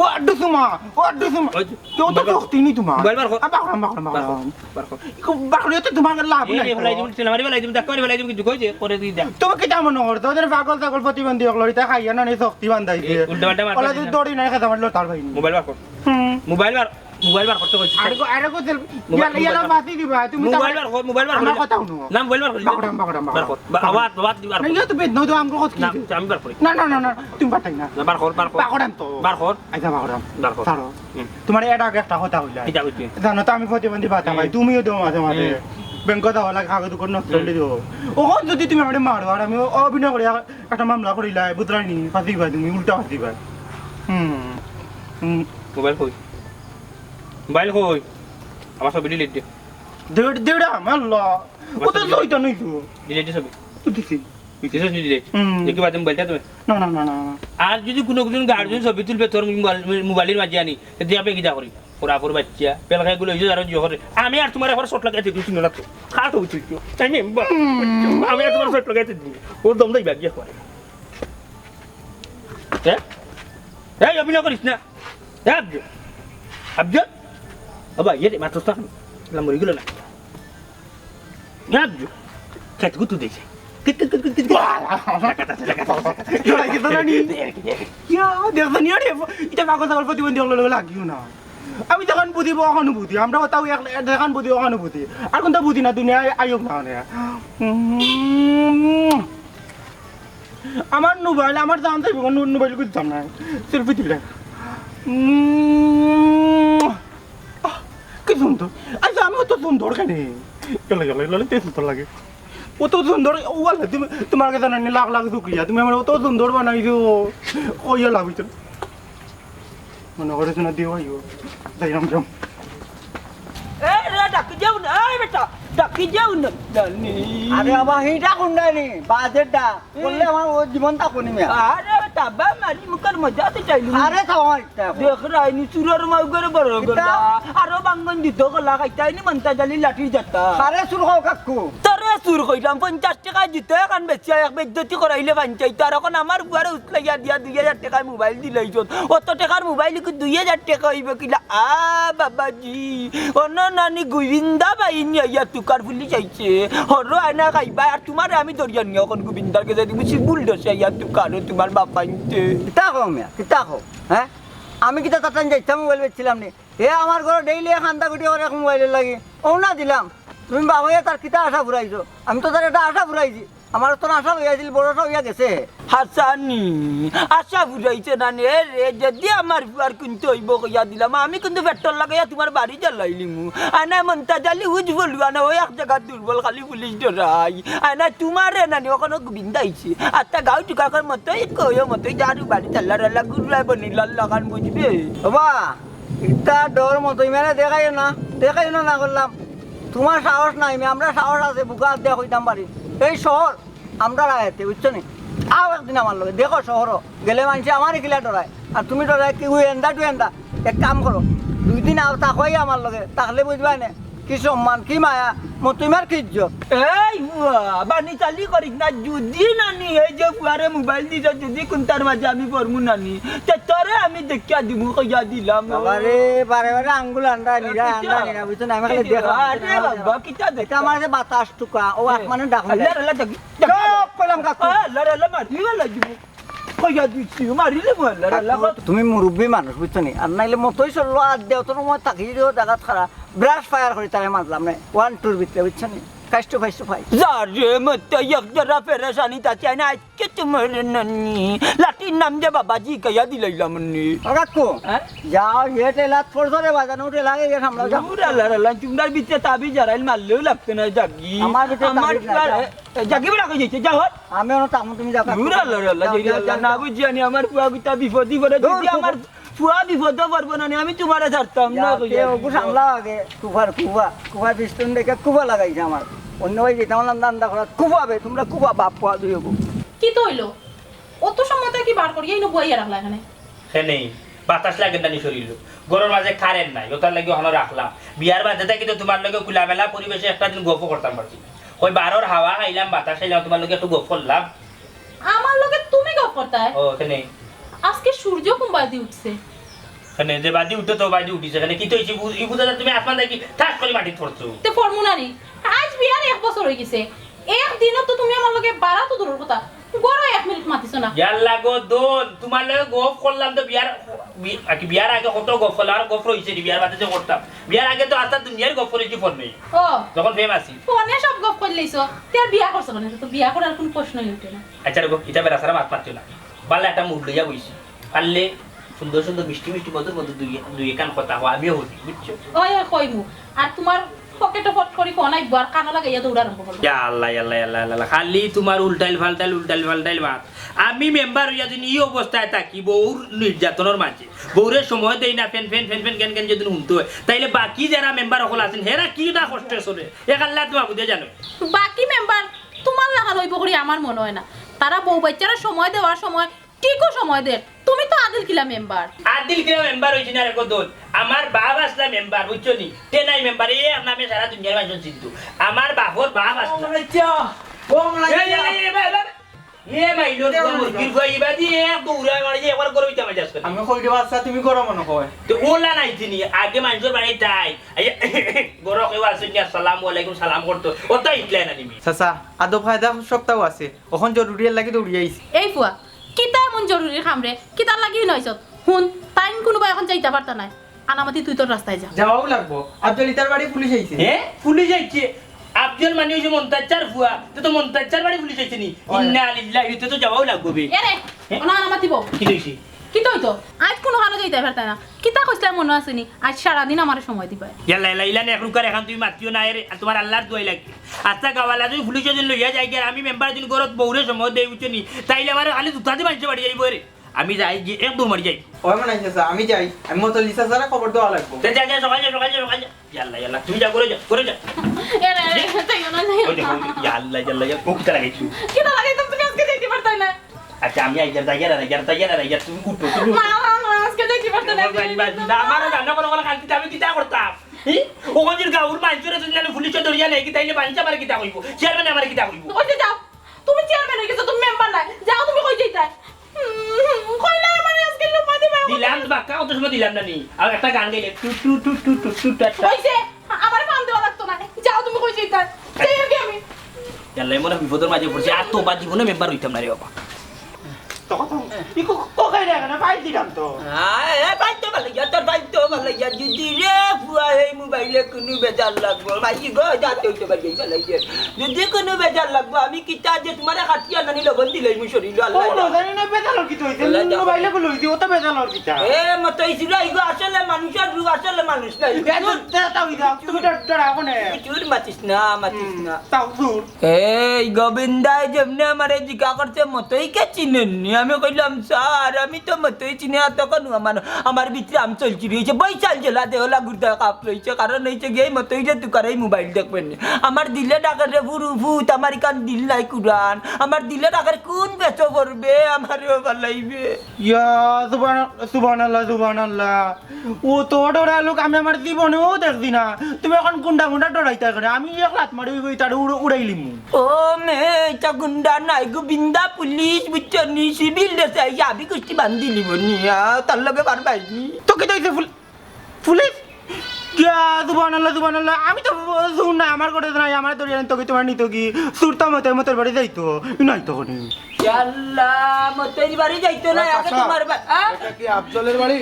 ও আড্ডু সুমা, ও আড্ডু সুমা। ওই তো। কেউ তো মোবাইল বার কর। চোখ তিনি তোমার। মোবাইল বার কর। আ, বার কর, বার কর, বার কর। বার কর। বার কর। ইকো বার কর, এতে তোমার লাভ এ নাই রে, তো। ফেলাই দিবি, তেলামারি ফেলাই দিবি, ডাক্তারি ফেলাই দিবি, কিছু কইছে, করে দি দেখ। তুমি কিতা মনে করছো? ওদের পাগল ছাগল প্রতিবন্ধী অকলর ইতা খাইয়া না নি শক্তি বান্ধাইছে। এ, উল্টা পাল্টা মাথা ওলা দিস যদি না। দড়ি নাই খেতে পারলো তার ভাই। মোবাইল বার কর। হুম। মোবাইল বার, মোবাইল বার করতে কইছি। আরে গো, আরে গো, তেল-, মোবাইল, ইয়ালা, মোবাইল ইয়ালা বার। বাতি দিবা, তুমি মোবাইল তার বার কর, মোবাইল বার আমার কর। কথা হুনো। না, মোবাইল বার কর। বাকরাম, বাকরাম, বাকরাম। বার কর। বা-, আবার, আবার দি বার না, কর। ইয়া তো বেদ নয় তো, আমগো কত না, কি? আমি বার করি। না, না, না, না, তুমি পারতাই না। না, বার কর, বার কর। বাকরাম তো। বার কর। আচ্ছা, বাকরাম। বার কর। ছাড়ো। হুম। তোমার এটা আগে একটা কথা কইলা। এটা কইছি। জানো তো আমি প্রতিবন্ধী ভাতা পাই, হুম। তুমিও দেও মাঝে মাঝে। হুম। ব্যাংকে যাওয়া লাগে, কাগজ করে নষ্ট করে দিও। ওখান যদি তুমি আমারে মারো আর আমি অভিনয় করি, একটা মামলা করিলাই, বুঝলাই নি? ফাঁসি ভাই তুমি, উল্টা ফাঁসি ভাই। হুম। হুম। মোবাইল কই? মোবাইল কই? আমার সব delete দে। দেড়, দেড় আমার ল। ও তো আমার সব লইতো নই তো। Delete দে সব। ও দিছি। দিছস নি delete? হুম। দেখি বাদে মোবাইলটা তুমি। না, না, না, না, না। আর যদি কোনো একজন গার্জেন ছবি তুলবে তোর মোবাইল, মোবাইলের মাঝে আনি, তে দিয়া পেগি যা করি। ওরা আফর বাচ্চা, পেলখাই গুলো হইছে, আরো জিও করে। আমি আর তোমার এখন চোট লাগাইতে দিছি না তো। খা তো উঠি তো। আমি, আমি আর তোমার চোট লাগাইতে দিই। ও দম দেই বাদ দিয়া করে। হ্যাঁ? এই অভিনয় করিস না। এ আব্দুল। আব্দুল। বাবা, ইয়ে রে, মাত্র তো এখন। মরে গেল না। এ আব্দুল। খেত গুতু দিছে। কিত, কিত, কিত, কিত, কিত, কিত। লড়াই কিন্তু না নি। ইয়া, দেখো নি রে, এটা পাগল ছাগল প্রতিবন্ধী অকলর লগে লাগিও না। আমি যখন বুঝিব, অখন বুঝি। আমরা তাও এক, এক যখন বুঝি, অখন বুঝি। আর কোনটা বুঝি না, দুনিয়ায় আইও না, মানে। উম, আমার মোবাইল, আমার জান যাইব, নু-, মোবাইল খুঁজতাম না। সেলফি তুলে। উম, আহ, কি সুন্দর। আচ্ছা, আমি অত সুন্দর কেন? গেলে, গেলে, গেলে, তে সুন্দর লাগে। অত সুন্দর, ও আল্লাহ, তুমি, তোমার কাছে না, লাখ লাখ শুক্রিয়া। তুমি আমার অত সুন্দর বানাইছো। ওই আল্লাহ, বুঝছো? মনে করে শোনা দিও, আইও। যাই, রাম, রাম। এ রে, ডাকি যাও না, এই বেটা, ডাকি যাও না, জানি। আরে বাবা, হিটা কুন্ডা নি, বাজেটটা। বললে আমার ও জীবন থাকো নি মিয়া। আরে বেটা, বা মারি মুখের মজা তো চাইলি। আরে খাওয়া একটা। দেখ রাইনি চুরর মাউ করে বড় কিতা? গলা। আরো বাঙ্গন দিত গলা, খাইতাই নি মন্তাজ আলী লাঠির জাতা। আরে চুর খাও কাকু। তোরে চুর কইলাম, পঞ্চাশ টেকা দিতে এখন বেশি এক বেজ্জতি করাইলে বাঞ্চাইতো। আর এখন আমার বুয়ারে উতলাইয়া দিয়া দুই হাজার টেকায় মোবাইল দিলাইছত। অত টেকার মোবাইল কি দুই হাজার টেকা অইব কিলা? আ বাবাজি, অনো নানি গোবিন্দা বাহিনী আইয়া তুকার পুলিশ আইছে। হরো আয়না খাইবা, আর তোমারে আমি ধরিয়া নিয়া অখন গোবিন্দার গেছে দিমু, সি বুলডোজে আইয়া তুকারো তোমার বাপ আনতে। কিতা কও মিয়া, কিতা কও? হ্যাঁ? আমি কিতা তাতান যাইতাম মোবাইল বেচছিলাম নি? এ আমার ঘরে ডেইলি এক আন্দা গুটি করে এক মোবাইলের লাগি। ও না দিলাম। তুমি বাবা হইয়া তার কিতা আশা ফুরাইছো? আমি তো তার একটা আশা ফুরাইছি। আমার তো আশা লইয়া আছিল, বড় আশা হইয়া গেছে। হাসানি, আশা ফুরাইছে না নে রে, যদি আমার ফুয়ার কিনতে হইব কইয়া দিলাম, আমি কিন্তু পেট্রোল লাগাইয়া তোমার বাড়ি জ্বালাইলিমু। আনা মন্তাজ আলী উজ বলুয়া না, ওই এক জায়গা দুর্বল, খালি পুলিশ ডরাই। আনা তোমার রে নানি, ওখানে গোবিন্দ আইছে। আত্তা গাঁও টুকাকর মতোই কইও মতোই যারু বাড়ি চাল্লা রাল্লা গুরুয়া বনি লাল লাগান বুঝবে। বাবা, ইতা ডর মতো ইমানে দেখাইও না, দেখাইও না, না করলাম। তোমার সাহস নাই, মে আমরা সাহস আছে, বুকা হাত দিয়া কইতাম পারি। এই শহর, আমরা রায়তে, বুঝছো নি? আও একদিন আমার লগে, দেখো শহর, গেলে মানষে আমারে কিলা ডরায়। আর তুমি ডরায় কি, উই এন্দা টু এন্দা। এক কাম করো, দুই দিন আও, থাকোই আমার লগে, থাকলে বুঝবায় না। কি সম্মান, কি মায়া, মতুইমার কি ইজ্জত। এই বুয়া, বানি চালি করিস না, যদি নানি এই যে বুয়ারে মোবাইল দিছ, যদি কুন্তার মাঝে আমি পড়মু নানি, তে তোরে আমি দেখিয়া দিমু, কইয়া দিলাম। বাবা রে, বারে বারে আঙ্গুল আন্দা নিরা, আন্দা নিরা, বুঝছো না? আমি খালি এই যে, দেখা, আরে বাবা, কিতা দেখা? এটা আমার যে বাতাস টুকা, ও আসমানে ডাক মারে। আল্লাহ, আল্লাহ, ডাক, ডাক। চুপ করলাম কাকু। আল্লাহ, আল্লাহ, মার, কি বলা দিব? ইয়া দিছি, মারিলে মহল্লার আল্লাহ। তুমি মুরব্বী মানুষ, বুঝছো নি? আর নাইলে মতই চললো, আর দেও তোর মত থাকি দিও জাগাত খারা। ব্রাশ ফায়ার করি তারে মারলাম না। ওয়ান টুর ভিতরে, বুঝছো নি? Face to face to face। যা রে, মত এক জরা পেরেশানি তাতে আইনা আজকে তোমার নানি। লাঠির নাম যে বাবাজি কইয়া দিলাইলাম নি। ও কাকু, হ্যাঁ? যাও, এ টেলাত পড়ছো রে, বাজানো উঠে লাগে গিয়ে সামলাও, যাও। দূর আল্লাহ, আল্লাহ, তোমরার ভিতরে তাবিজ জারাইল মারলেও লাগতো না, জাগি। আমার ভিতরে আমার তাবিজ নাই, পুয়ার, যাও। এ, জাগি বেড়া কই যাইছে, যাও। আমি ওনো তামু, তুমি যাও, কাকু। দূর আল্লাহ, আল্লাহ, যাও, যাও, যাও, আল্লাহ, যাও। না বুঝি আনি আমার পুয়া গুতা বিপদ, বিপদে দূর, যদি আমার পুয়া বিপদে পড়বো না নি, আমি তোমারে ছাড়তাম না, যাও, কইয়া তে ওগু দিলাম। সামলাও আগে। কুফার কুফা, কুফার পিস্তন দেখে কুফা লাগাইছে আমার। অন্য ভাই যেতাম বললাম, দান্দা করা কুফাবে, তোমরা কুফা বাপ পুয়া দুই ওগু। কি তো হইলো? অত সময় তো কি বার করিয়া ইনো বইয়া রাখলা এখানে? হে নেই, বাতাস লাগে না নি শরীর। ঘরর মাঝে কারেন্ট নাই, ওটার লাগি ওখানে রাখলাম। বিয়ার বাদে থাকি তো তোমার লগে খোলামেলা পরিবেশে একটা দিন গল্প করতাম পারছি না। ওই বারোর হাওয়া খাইলাম, বাতাস খাইলাম, তোমার লগে একটু গল্প করলাম। আমার লগে তুমি গল্প করতায়? ও, এখানে। আজকে সূর্য কোন বাদি উঠছে? এখানে যে বাদি উঠে তো বাদি উঠিছে, এখানে কি তো হইছে? বু-, ই বুঝা যায় তুমি আসমান দেখি ঠাস করে মাটি পড়ছো। তে পড়মু না নি? আজ বিয়ার এক বছর হয়ে গেছে, এক দিনও তো তুমি আমার লগে বাড়া তো দূরের কথা, গরো এক মিনিট মাতিছো না। ইয়ার লাগো দোন, তোমার লগে গফ করলাম তো বিয়ার, বি-, আর কি বিয়ার আগে কত গফ করলাম, আর গফ রইছে নি, বিয়ার বাদে যে করতাম। বিয়ার আগে তো আস্তা দুনিয়ার গফ করেছি ফোন নেই। ও। যখন প্রেম আছি। ফোনে সব গফ করলেইছো, তে আর বিয়া করছো না, তো বিয়া করার কোনো প্রশ্নই উঠে না। আচ্ছা রে গো, ইটা বেড়া সারা মাত মাতিও না। বালা একটা মুড লইয়া বইছি। পারলে সুন্দর সুন্দর মিষ্টি মিষ্টি মধুর মধুর দুই, দুই একান কথা কও, আমিও বুঝি, বুঝছো? ওই, ওই, কইমু। আর তোমার পকেটো ফট করি ফোন আইবো, আর কানো লাগাইয়া দৌড়া আরম্ভ করবো। ইয়া আল্লাহ, ইয়া আল্লাহ, ইয়া আল্লাহ, ইয়া আল্লাহ। খালি তোমার উল্টাইল ফাল্টাইল, উল্টাইল ফাল্টাইল মাত। আমি মেম্বার হইয়া যদি ই অবস্থায় থাকি, বউর নির্যাতনের মাঝে, বউরে সময় দেই না, ফেন, ফেন, ফেন, ফেন, কেন, কেন যদি হুনতে হয়, তাইলে বাকি যারা মেম্বার অকল আছেন, হেরা কি না কষ্টে চলে, এক আল্লাহ তোমার বুঝে জানো। বাকি মেম্বার তোমার লাখান হইব করি আমার মনে হয় না। তারা বউ বাচ্চারা সময় দেওয়ার সময় ঠিকও সময় দের। তুমি তো আদিল কিলা মেম্বার। আদিল কিলা মেম্বার হইছি না রে কদল। আমার বাপ আসলা মেম্বার, বুঝছো নি? তে নাই মেম্বার, এ নামে সারা দুনিয়ার মানুষ চিনতো। আমার বাপর বাপ আসলা। কংগ্রেস, কংগ্রেস। এই, এই, এই, এই, এই, এই, এ মাইলো, মুরগির ফুয়া, ইবাদি এক দৌড়ায় মারি যে একবার গরম হইতে আমার যাস করে। আমি কই দেবো, আচ্ছা, তুমি গরম মনে হয়। তো ওলা নাই চিনি, আগে মানুষের বাড়ি তাই। এই, গরম কেউ আসুন নি, আসসালামু আলাইকুম, সালাম করতো। ও তো ইটলাই না নিবি। চাচা, আদব কায়দা সবটাও আছে। অখন জরুরি এর লাগি দৌড়িয়া আইছি। এই ফুয়া, কিতা এমন জরুরি কাম রে? কিতার লাগি নইছত? হুন, তাইন কোনোবা এখন যাইতা পারতা নায়। আনামাতি তুই তোর রাস্তায় যা। যাওয়াও লাগবো। আফজল ইতার বাড়ি পুলিশ আইছে। হে? পুলিশ আইছে? আফজল মানে হইছে মন্তাজ চাচার ফুয়া। তে তো মন্তাজ চাচার বাড়ি পুলিশ আইছে নি? ওই। ইন্না লিল্লাহি, তে তো যাওয়াও লাগবো বে। এরে, হে? ওনা আনামাতি বউ। কি হইছে? কিতা হইতো? আজ কোনো কানো যাইতা পারতা না। কিতা কইছলাম মনো আছে নি? আজ সারাদিন আমারে সময় দিবায়। ইয়াল্লা, ইয়াল্লা, ইলান এক রুকার এখন তুমি মাতিও না, এরে, আর তোমার আল্লাহর দোয়াই লাগে। আচ্ছা, গাওয়ালা যদি পুলিশে যদি লইয়া যায়, আর আমি মেম্বার যদি গরত বউরে সময় দেই, বুঝছো নি? তাইলে আমার খালি জুতা দি মানষে বাড়ি যাইবো রে। আমি যাই গিয়া এক দৌড় মারি যাই। ওই মনে হয় চাচা, আমি যাই। আমি মতো লিসা স্যারে খবর দেওয়া লাগবো। তে যা, যা, সকাল যা, সকাল যা, সকাল যা। ইয়াল্লা, ইয়াল্লা, তুমি যাও, করে যাও, করে যাও। এরে, এরে, যাইও না, যাইও ওই না। দেখো, ইয়াল্লা, ইয়াল্লা, ইয়াল্লা, ও কিতা লাগাইছো? কিতা লাগাইতাম, তুমি আজকে যাইতে পারতায় না। আচ্ছা, আমি আইয়ার, যাইয়ার, আর আইয়ার, যাইয়ার, আর আইয়ার, তুমি উঠো, তুমি উঠো। না, না, না, আজকে যাইতে পারতায় না। তোমার বাড়ি বাড়ি না, আমারও রান্না করা, করা খালি দিতে, আমি কিতা করতাম? হি? ও কোনদিন গাঁওর মানুষরে যদি নালে পুলিশে ধরিয়া নেয়, কি তাইলে মানুষ আমারে কিতা কইবো? চেয়ারম্যানে আমারে কিতা কইবো? ওই যে যাও, তুমি চেয়ারম্যান হয়ে গেছো, তুমি মেম্বার নায়। যাও, তুমি কই যাইতায়? হুম, কইলা আমারে আজকে লুম্বা দিবা। দিলাম তো বাক্কা, অত সময় দিলাম না নি। আর একটা গান গাইলে, টু, টু, টু, টু, টু, টু, টা, টা। ওই যে, আমারে ফান দেওয়া লাগতো না। যাও, তুমি কই যাইতায়? যাই আর কি আমি? ইয়াল্লা, এমন এক বিপদের মাঝে পড়ছি, আর তো বা জীবনে মেম্বার হইতাম না রে বাবা। তো কথা, ই কো-, কো খাই রে, এখানে ফাইল দিলাম তো। আয়, এ, ফাইল তো ভালো, ইয়া, তোর ফাইল তো ভালো, ইয়া, যদি রে ফুয়া এই মোবাইলে কোনো বেজার লাগবো, ভাই গো, যাতে হইতে পারে, এই ভালো, ইয়া। যদি কোনো বেজার লাগবো, আমি কিতা যে তোমারে খাটিয়া নানি লগন দিলাই, মুই শরীর, আল্লাহ ও, জানে। জানি না, বেজার কি তো হইছে? আল্লাহ জানে। মোবাইলে বলে হইছে, ও তো বেজার কি তা? এ, মতো হইছিল, ইগো আসলে মানুষের রূপ, আসলে মানুষ না। এ, তো, তা, তা হইছে, তুমি ডর, ডর, এখন এ। চুর মাতিস না, মাতিস হুম, না। তাও চুর। এই গোবিন্দায় যেমনে আমারে জিজ্ঞা করছে, "মতইকে চিনেননি?" আমি কইলাম, "স্যার, আমি তো মতই চিনি না।" তখন আমার, আমার ভিতরে আম চলছিল, এই যে বৈশাল জেলা দেহলা গুর্দা কাপ লইছে, কারণ হইছে গিয়ে এই মতই যে তুকার এই মোবাইল দেখবেন নি। আমার দিলে ডাকের রে ফুরু ফুত, আমার ইখান দিল নাই কুরান। আমার দিলে ডাকের কোন বেচো পড়বে, আমারেও বালাইবে। ইয়া, সুবহান-, সুবহানাল্লাহ, সুবহানাল্লাহ। ও তো ডরা লোক আমি আমার জীবনেও দেখছি না। তুমি এখন গুন্ডা মুন্ডা ডরাইতা করে, আমি এক লাত মারি ওই তারে উড়-, উড়াইলিমু। ও মে, ইটা গুন্ডা নাই, গোবিন্দা পুলিশ, বুঝছো নি? সিভিল ড্রেসে আইয়া আবি কুষ্টি বান্ধিলিব নি, আ, তার লগে পারবাই নি। তো কিতা হইছে পুল-, পুলিশ? কিয়া, সুবহানাল্লাহ, সুবহানাল্লাহ। আমি তো চুর না, আমার ঘরে নাই, আমার ধরিয়া আনতো কি, তোমার নিতো কি? চুর তো মতই, মতইর বাড়ি যাইতো, নাই তো কোনো। ইয়াল্লা, মতইর বাড়ি যাইতো না, আগে চাচা, তোমার বা-, আ? এটা কি আফজলের বাড়ি?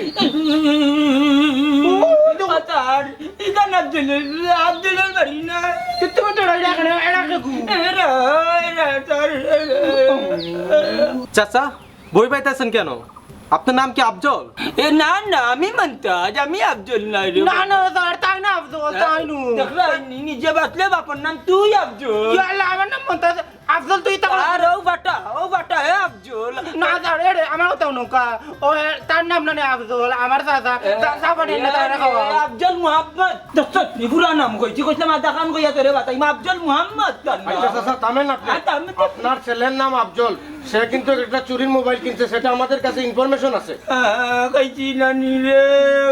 ও, বাতার, ইখান আফজলের, আফজলের বাড়ি না। তুই তোমার তো রাইডা কেন? এরা কে গু? এরা, এরা, তার, এরা। চাচা, ভয় পাইতেছেন কেন? আপনার নাম কি আফজল? এ, না, না, আমি মন্তাজ, আমি আফজল নায় রে। না, না, স্যার, তাই না আফজল, তাই নু। দেখলা, নি-, নিজে বাঁচলে বাপর নাম তুই আফজল। ইয়া আল্লাহ, আমার নাম মন্তাজ, আফজল তুই তো। আর ও বাটা, ও বাটা, হে আফজল। না, স্যার, এ রে, আমার কথা নৌকা। ও, এ, তার নাম না নে আফজল, আমার চাচা, এ, চাচা বানিয়ে না, এ, তারা খাওয়া। এ, আফজল মোহাম্মদ। দোস্ত, নি পুরা নাম কইছি, কইছিলাম আধা খান কইয়া তোরে বাতাইমু, আফজল মোহাম্মদ তার নাম। আচ্ছা, চাচা, থামেন আপনি। হ্যাঁ, থামেন। আপনার ছেলের নাম আফজল। সে কিন্তু একটা চুরির মোবাইল কিনছে, সেটা আমাদের কাছে ইনফরমেশন আছে। আহ, কইছি নানি রে,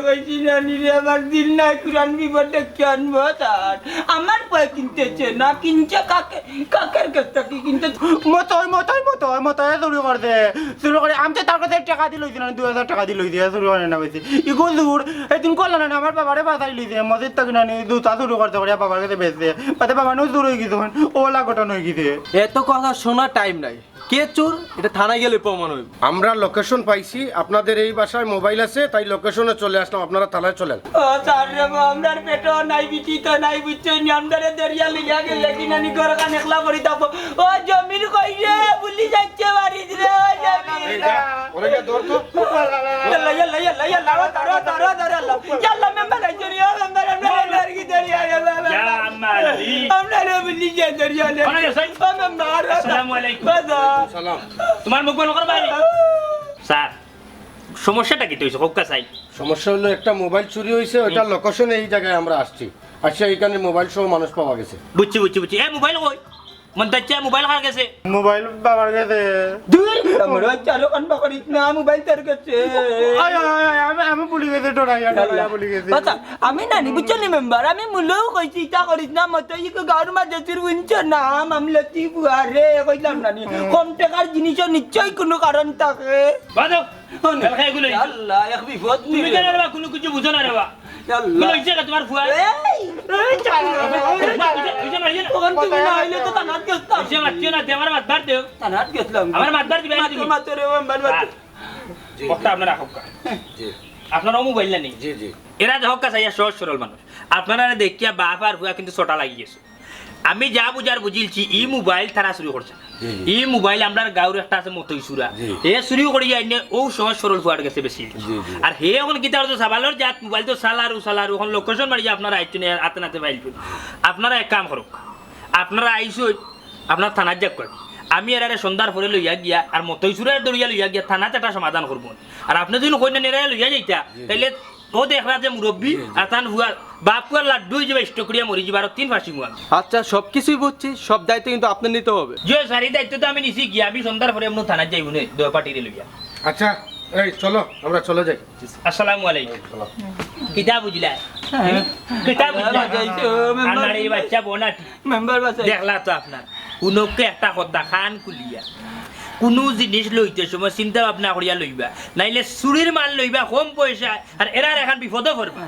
কইছি নানি রে, আমার দিল নাই, কুরআন বিপদে কেন বতার? আমার পয় কিনতেছে না, কিনছে কাকে, কাকের কাছ থেকে কিনতে? মতই, মতই, মতই, মতই চুরি করছে। চুরি করে, আমি তো তার কাছে টাকা দিল হইছে না, দুই হাজার টাকা দিল হইছে, চুরি করে না হইছে। ইগো চুর, এদিন করলো না, আমার বাবারে বাঁচাই লইছে, মসজিদ থেকে নানি জুতা চুরি করতে করে বাবার কাছে বেচছে। তাতে বাবা নু চুর হয়ে গেছে, ওলা ঘটনা হয়ে গেছে। এত কথা শোনার টাইম নাই। কে চোর? এটা থানায় গেলে প্রমাণ হইব। আমরা লোকেশন পাইছি, আপনাদের এই বাসায় মোবাইল আছে, তাই লোকেশনে চলে আসলাম, আপনারা থানায় চলেন। ও স্যার রে, আমরার পেটও নাই, বিটি তো নাই, বুঝছো নি? আমরারে দরিয়া লইয়া গেলে কি নানি ঘর খান একলা করি থাকবো। ও জমির কই রে, ভুলি যাচ্ছে বাড়িত রে, ও জমির। এই যা, ওরে গিয়া ধর তো। ইয়াল্লা, ইয়াল্লা, ইয়াল্লা, ইয়াল্লা, ও ধরো, ধরো, ধরো, আল্লাহ। ইয়াল্লা, মেম্বার আইছে রে, ও মেম্বার, আমরারে দরিয়া গেলে, ইয়া মালিক। আমরারে ভুলি যায় দরিয়া গেলে। কোন আছো? ও মেম্বার। আসসালামু আলাইকুম। বাবা। সালাম। তোমার মুখ বন্ধ করো ভাই। স্যার, সমস্যাটা কিতা অইছে? কউক্কা চাই। সমস্যা হলো একটা মোবাইল চুরি হইছে, ওইটার লোকেশন এই জায়গায় আমরা আসছি। আচ্ছা, এখানে মোবাইল সহ মানুষ পাওয়া গেছে। বুঝছি, বুঝছি, বুঝছি। এ, মোবাইল কই? মন্তাজ চাচা, মোবাইল কার গেছে? মোবাইল বাবার গেছে। দূর, আমার বাচ্চা আরো কান বাকরিস না, মোবাইল তার গেছে। আয়, আয়, আয়, আমি, আমি ভুলি গেছি, ডরাইয়া, ডরাইয়া ভুলি গেছি। আচ্ছা, আমি নানি, বুঝছো নি মেম্বার? আমি মুলেও কইছি, ইতা করিস না, মতো ই গাঁওর মাঝে চুর বুঝছো না, মামলতি বুয়া রে, কইলাম নানি। কম টাকার জিনিসও নিশ্চয়ই কোনো কারণ থাকে। বাদো। বেলকা এগুলো হইছে। আল্লাহ, এক বিপদ তুমি নি। কেন রে বা? কোনো কিছু বুঝো না রে বা। আল্লাহ। এগুলো হইছে না তোমার ফুয়া? এই, এই, চালা। হইছে, হইছে না, হইছে না। তখন তুমি না আইলে তো থানাত গেছতাম। হইছে, মাতিও না, দে আমার মাত বার দেও। থানাত গেছলাম। আমার মাত বার দিবে, মাতো, দিবে। মাতো রে, ও আমার মাত। জি, বক্তা জি। আপনারা হোক। জি। আপনারাও মোবাইল না নি? জি, জি। এরা যে হক্কা চাইয়া সহজ সরল মানুষ। আপনারা দেখিয়া বাপ আর ফুয়া কিন্তু ছোটা লাগি গেছে। আমি যা বুঝার বুঝিলছি, ই মোবাইল তারা চুরি করছে না। জি, জি। ই মোবাইল আমরার গাঁওর একটা আছে মতই চুরা। জি। হে চুরি করি আইনে ও সহজ সরল ফুয়ার গেছে বেশি। জি, জি। আর হে এখন কিতা করছে, সাবালর জাত মোবাইল তো চালার ও চালার, এখন লোকেশন মারিয়া আপনারা আইছইন, হাতে নাতে পাইলছইন। আপনারা এক কাম করুক, আপনারা আইছইন, আপনারা থানাত যাউক্কা। আমি এরারে সন্ধ্যার পরে লইয়া গিয়া আর মতই চুরারে ধরিয়া লইয়া গিয়া থানাত একটা সমাধান করবো। আর আপনে যদি কইন না এরারে লইয়া যাইতা, জি, জি। তাইলে ও দেখরা যে মুরব্বি, জি, জি। আর তান ফুয়া, বাপ ফুয়ার লাড্ডু হয়ে যাবে, স্ট্রোক করিয়া মরি যাবে, আরো তিন ফাঁসি মুয়া। আচ্ছা, সব কিছুই বুঝছি, সব দায়িত্ব কিন্তু আপনার নিতে হবে। জি স্যার, এই দায়িত্ব তো আমি নিছি গিয়া, আমি সন্ধ্যার পরে এমন থানাত যাইবো নে, দুই পার্টিরে লইয়া। আচ্ছা, এই চলো, আমরা চলে যাই। আসসালামু আলাইকুম। চলো। কিতা বুঝলা? হ্যাঁ। কিতা বুঝলা? বাঁচাইছো, মেম্বার। আমার এই বাচ্চা বোন আর মেম্বার বাঁচাই। দেখলা তো আপনার। উনকে একটা কথা কান খুলিয়া। কুনু জিনিস লইতে সময় চিন্তা ভাবনা করিয়া লইবা। নাইলে চুরির মাল লইবা কম পয়সায়, আর এরার এখন বিপদে পড়বা।